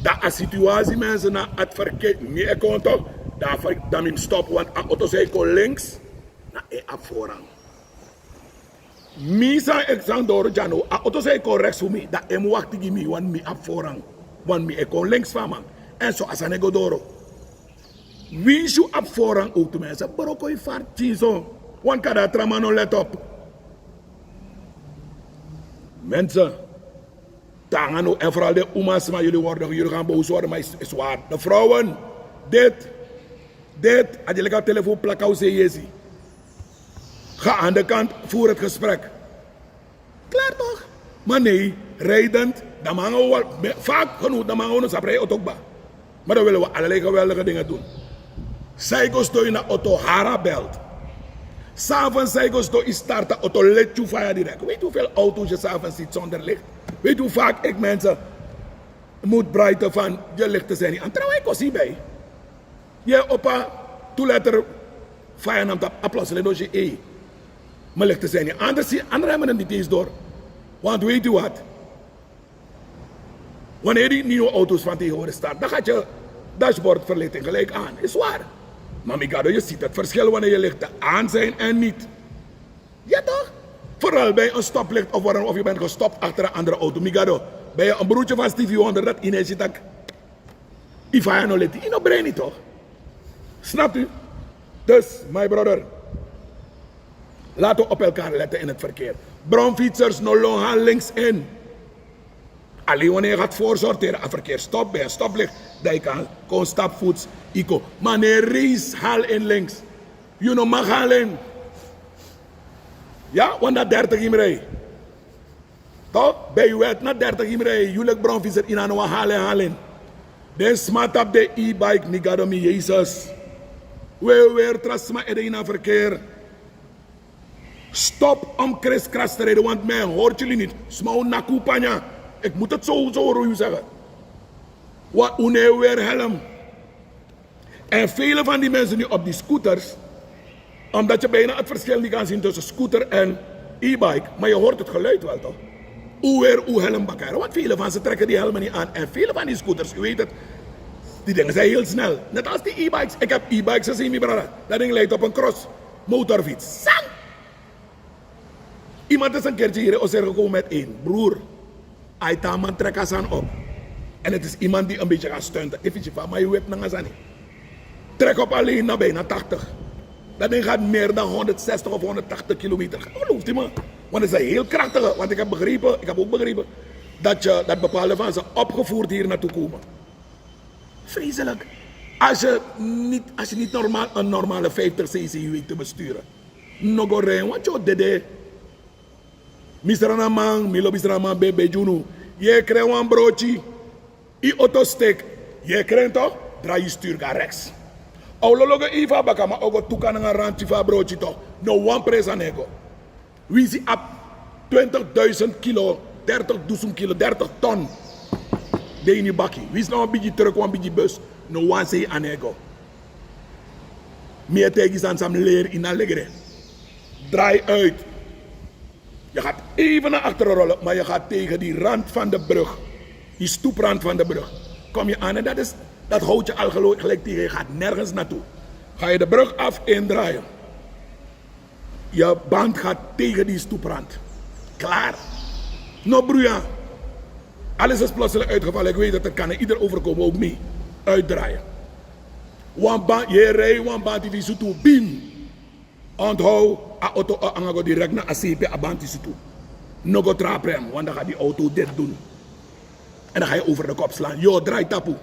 Dan a situatie, mensen, na het verkeer, mi e kon toch, dan ver-, dan mi mus stop, want a oto san e kon links, na en abi voorrang. Mi san e, san doro dya now, a oto san e kon rechts fu mi, dan en mus wakti gi mi, want mi abi voorrang. Want mi e kon links fu a man. En so a sani e go doro. Winsi yu abi voorrang ook, mensen, broko yu fari pikinso. Want kande a tra man no let op. Mensen, Tanga no, en vooral de umasma, jullie worden, jullie gaan boos worden, maar is, is waar. De vrouwen, dit, dit, a di leki a telefoon plaka, un sei yesi. Ga aan de kant, voer het gesprek. Klaar toch? Maar nee, rijdend, dan man o wel, me-, vaak genoeg, dan man o no sabi rij oto kba. Maar dan willen we allerlei geweldige dingen doen. San yu go sidon ini a oto, hari a belt. S'avonds san yu go sidon, yu start a oto, leti yu faya direct. Weet u hoeveel auto's je s'avonds ziet zonder licht? Weet u hoe vaak ik mensen moet brighten van je lichten zijn niet aan? Trouwens, ik was hierbij. Je opa, toeletter, faya nam tap, aplas, ledosi, eh. Mijn lichten zijn niet aan. Anders zie, anderen hebben het niet eens door. Want weet u wat? Wanneer die nieuwe auto's van tegenwoordig start, dan gaat je dashboardverlichting gelijk aan. Is waar. Maar mi gado, je ziet het verschil wanneer je lichten aan zijn en niet. Ja toch? Vooral bij een stoplicht of, of je bent gestopt achter een andere auto. Mi gado, ben je een broertje van Stevie Wonder dat ineens je tak, yu faya no leti, yu no breni toch? Snapt u? Dus, my brother, laten we op elkaar letten in het verkeer. Bromfietsers, no lon gaan links in. Alleen wanneer je gaat voorsorteren, a verkeer stop bij een stoplicht, dan je kan gewoon stapvoets, yu kon. Maar nee, race, haal in links. Yu no mag halen. Ja, want na dertig yu mus rij. Toch? Bij wet na dertig yu mus rij. Yu leki bromfietser, yu no man halen, halen. Den sma tapu den e-bike, mi gado, mi Yesus. We, we tra sma ede ini a verkeer. Stop om kriskras te rijden, want men hoort jullie niet. Sma o naki un panya. Ik moet het zo, zo horen u zeggen. Wa, un no e weri helm. En vele van die mensen nu op die scooters, omdat je bijna het verschil niet kan zien tussen scooter en e-bike, maar je hoort het geluid wel, toch? Un weri un helm baka. Want vele van ze trekken die helmen niet aan. En vele van die scooters, u weet het, die dingen zijn heel snel. Net als die e-bikes. Ik heb e-bikes gezien, mi brada. Dat ding lijkt op een cross motorfiets. Sang! Iemand is een keertje hier in Oser gekomen met één broer. Ai, taman trek a sani op. En het is iemand die een beetje gaat stunten. Efi yu si fa a man e whip nanga sani. Trek op alleen na bijna tachtig. Dat ding gaat meer dan honderdzestig of honderdtachtig kilometer. Gelooft u me? Want het is een heel krachtige. Want ik heb begrepen, ik heb ook begrepen dat je, dat bepaalde van ze opgevoerd hier naartoe komen. Vreselijk. Als je niet, als je niet normaal, een normale vijftig cc weet te besturen, no go ren, want yu o dede. Mi sranaman, mi lobi sranaman, ben ben gi unu. Yu e kren wan broti, yu oto stek, yu e kren to, drai yu sturu go na reks. A o lolo go even a baka, ma a o go tu kan nanga ranti fu a broti to. No wan presi a no e go. Winsi abi twintig duizend kilo, dertig dusun kilo, dertig ton de ini baki. Winsi na wan bigi truk, wan bigi bus, no wan sei a no e go. Mi e taigi yu sani san mi leri ini a legre. Draai uit. Je gaat even naar achteren rollen, maar je gaat tegen die rand van de brug, die stoeprand van de brug, kom je aan en dat is, dat houdt je al gelo- gelijk tegen. Je gaat nergens naartoe. Ga je de brug af, indraaien. Je band gaat tegen die stoeprand. Klaar. No bruya. Alles is plotseling uitgevallen. Ik weet dat het kan aan ieder overkomen, ook mij. Uitdraaien. Wan band, je rijdt wan band die sutu, bim. Onthoud, a auto o anga go direct na a sepe, a band disi tu. No go trapu en, want dan gaat die auto dit doen. En dan ga je over de kop slaan. Yo, draai tapu.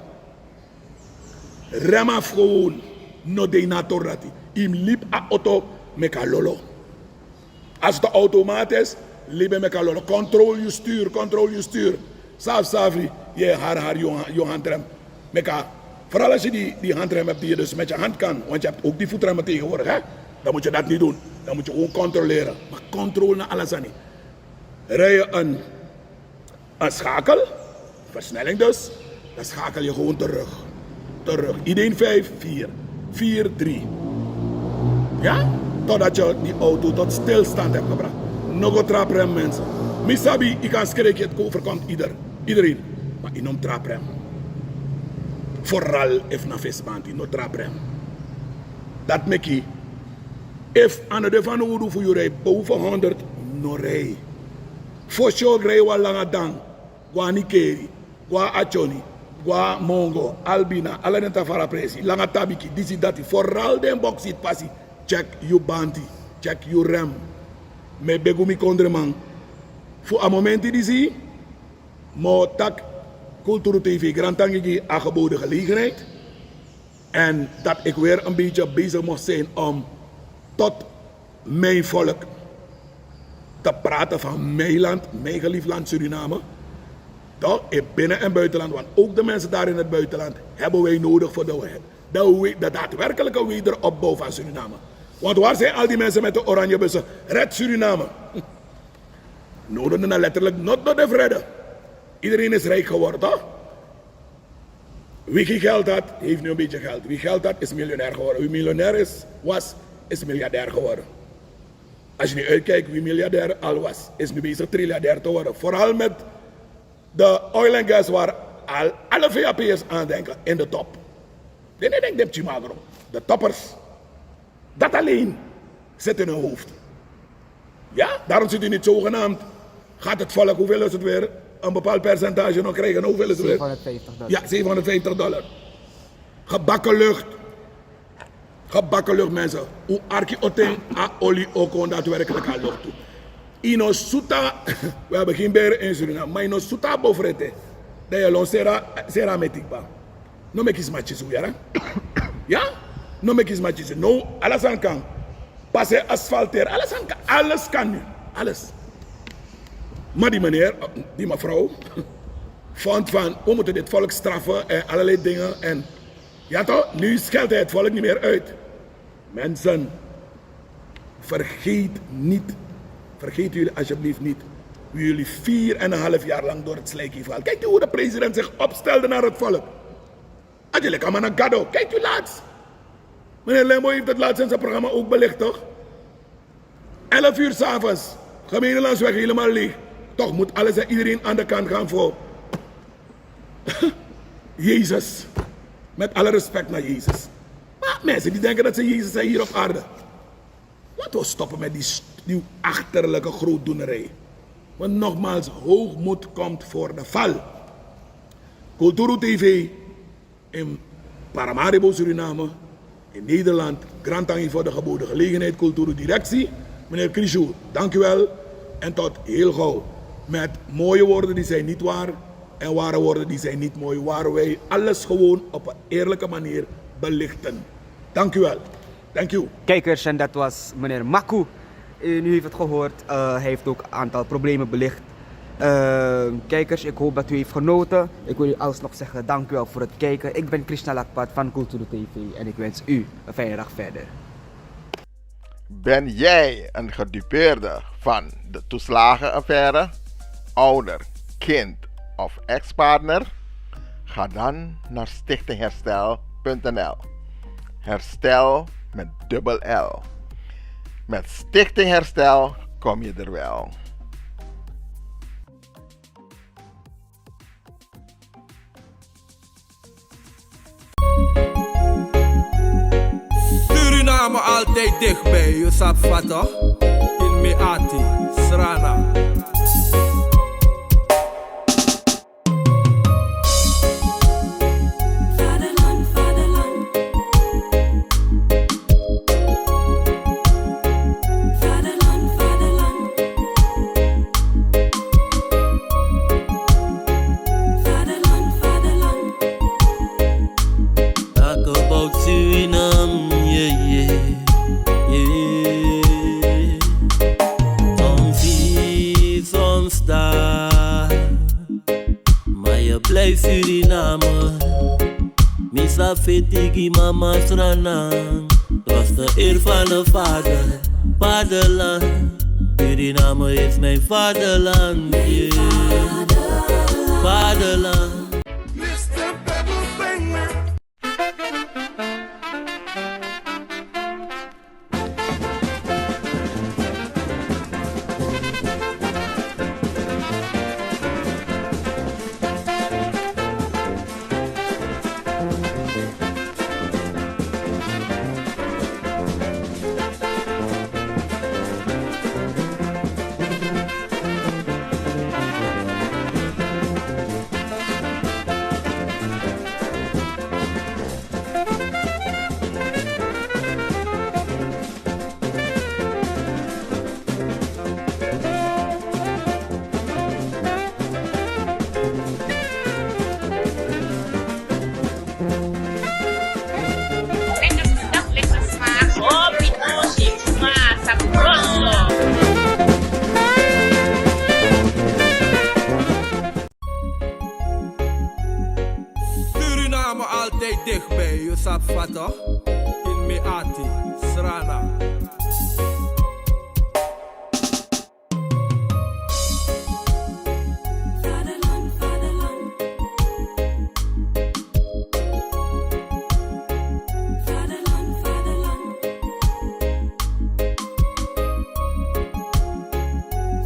Rem af gewoon. No de na a tori dati. Yu mus libi a auto meki a lolo. Als het automatisch, libi en meki a lolo. Controle yu stuur, controle yu stuur. Safi safi, yu e hari hari yu, yu handrem. Meki a, vooral als je die, die handrem hebt die je dus met je hand kan, want je hebt ook die voetremmen tegenwoordig, hè? Dan moet je dat niet doen. Dan moet je gewoon controleren. Maar controle na ala sani. Rij je een, een schakel, versnelling dus, dan schakel je gewoon terug. Terug. Iedereen vijf, vier, vier, drie. Ja? Totdat je die auto tot stilstand hebt gebracht. No go trapu rem, mensen. Mi sabi, yu kan skriki, het overkomt ieder, iedereen. Maar yu no mus trapu rem. Vooral efu na fesi band, yu no trapu rem. Dat meki, efu a no de fanowdu fu yu rij boven honderd, no rij. Fosi yu o rij wan langa dan, go na Nickerie, go na Atchoni, go na Mongo, Albina, ala den Tafara presi, langa Tabiki, disi dati, vooral den boksi, pasi, check yu bandi, check yu rem. Mi e begi un, mi kondreman, fu a momenti disi, mi o taki Kulturu TV, grantangi gi a geboden gelegenheid. En dat ik weer een beetje bezig mocht zijn om tot mijn volk te praten van mijn land, mijn geliefd land Suriname. Toch, in binnen- en buitenland, want ook de mensen daar in het buitenland hebben wij nodig voor de, de, de daadwerkelijke wederopbouw van Suriname. Want waar zijn al die mensen met de oranje bussen? Red Suriname. Nodig na letterlijk not door de vrede. Iedereen is rijk geworden, toch? Wie geen geld had, heeft nu een beetje geld. Wie geld had, is miljonair geworden. Wie miljonair is, was, is miljardair geworden. Als je nu uitkijkt, wie miljardair al was, is nu bezig triljardair te worden. Vooral met de oil en gas, waar al alle V A P'ers aan denken in de top. Dit denk ik, de toppers. Dat alleen zit in hun hoofd. Ja, daarom ziet u niet zogenaamd, gaat het volk, hoeveel is het weer? Een bepaald percentage nog krijgen. Hoeveel is het weer? Zevenhonderdvijftig dollar. Ja, zevenhonderdvijftig dollar. Gebakken lucht. Gebakken lucht, mensen. Hoe arki oten a oli o kon daadwerkelijk a lucht toe. Yu no suta, we hebben geen beren in Suriname, maar yu no suta bofrete. Dan yu lon sera, sera metikba. No meki sma kisi un, yara. Ya? No meki sma kisi. No, ala sani kan. Pasi e asfalteren, ala sani kan. Alles kan nu. Alles. Maar die meneer, die mevrouw, vond van, we moeten dit volk straffen en allerlei dingen. En ja toch, nu scheldt hij het volk niet meer uit. Mensen, vergeet niet, vergeet jullie alsjeblieft niet, wie jullie vier en een half jaar lang door het slijk heeft gehaald. Kijkt u hoe de president zich opstelde naar het volk? Angelica Managado, kijkt u laatst. Meneer Lembo heeft het laatst in zijn programma ook belicht, toch? Elf uur 's avonds, gemene landsweg helemaal leeg. Toch moet alles en iedereen aan de kant gaan voor Jezus. Met alle respect naar Jezus. Maar mensen die denken dat ze Jezus zijn hier op aarde. Laten we stoppen met die, die achterlijke grootdoenerij. Want nogmaals, hoogmoed komt voor de val. Kulturu TV in Paramaribo, Suriname, in Nederland. Grantangi voor de geboden gelegenheid, Kulturu Directie. Meneer Krishu, dank u wel. En tot heel gauw. Met mooie woorden die zijn niet waar en ware woorden die zijn niet mooi, waar wij alles gewoon op een eerlijke manier belichten. Dank u wel. Thank you. Kijkers, en dat was meneer Maku. U heeft het gehoord, eh, hij heeft ook een aantal problemen belicht. Eh, kijkers, ik hoop dat u heeft genoten. Ik wil u alsnog zeggen, dank u wel voor het kijken. Ik ben Krishna Lakpat van Kulturu T V en ik wens u een fijne dag verder. Ben jij een gedupeerde van de toeslagenaffaire? Ouder, kind of ex-partner? Ga dan naar stichting herstel punt n l. Herstel met dubbel L. Met Stichting Herstel kom je er wel. Suriname altijd dichtbij, je sabi toch? In Meati, Srana. Vaderland, vaderland. Vaderland, vaderland. Vaderland, vaderland. Talk about Suriname, yeah, yeah, yeah. Soms hier, soms daar. Maar je blijft Suriname. Mi sa feti gi mama Sranan. Trots de eer van de vader, vaderland. Suriname is mijn vaderland, yeah. Vaderland. Suriname altijd dichtbij, je sabi toch? In Meati, Srana. Vaderland, vaderland. Vaderland, vaderland.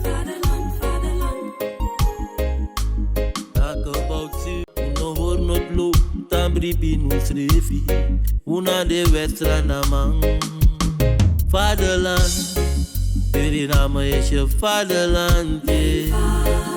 Vaderland, vaderland. Talk about Suriname. Un no hori noti low, tan bribi un srefi. Un na de West Sranaman. Vaderland, Suriname is je vaderland, yeah.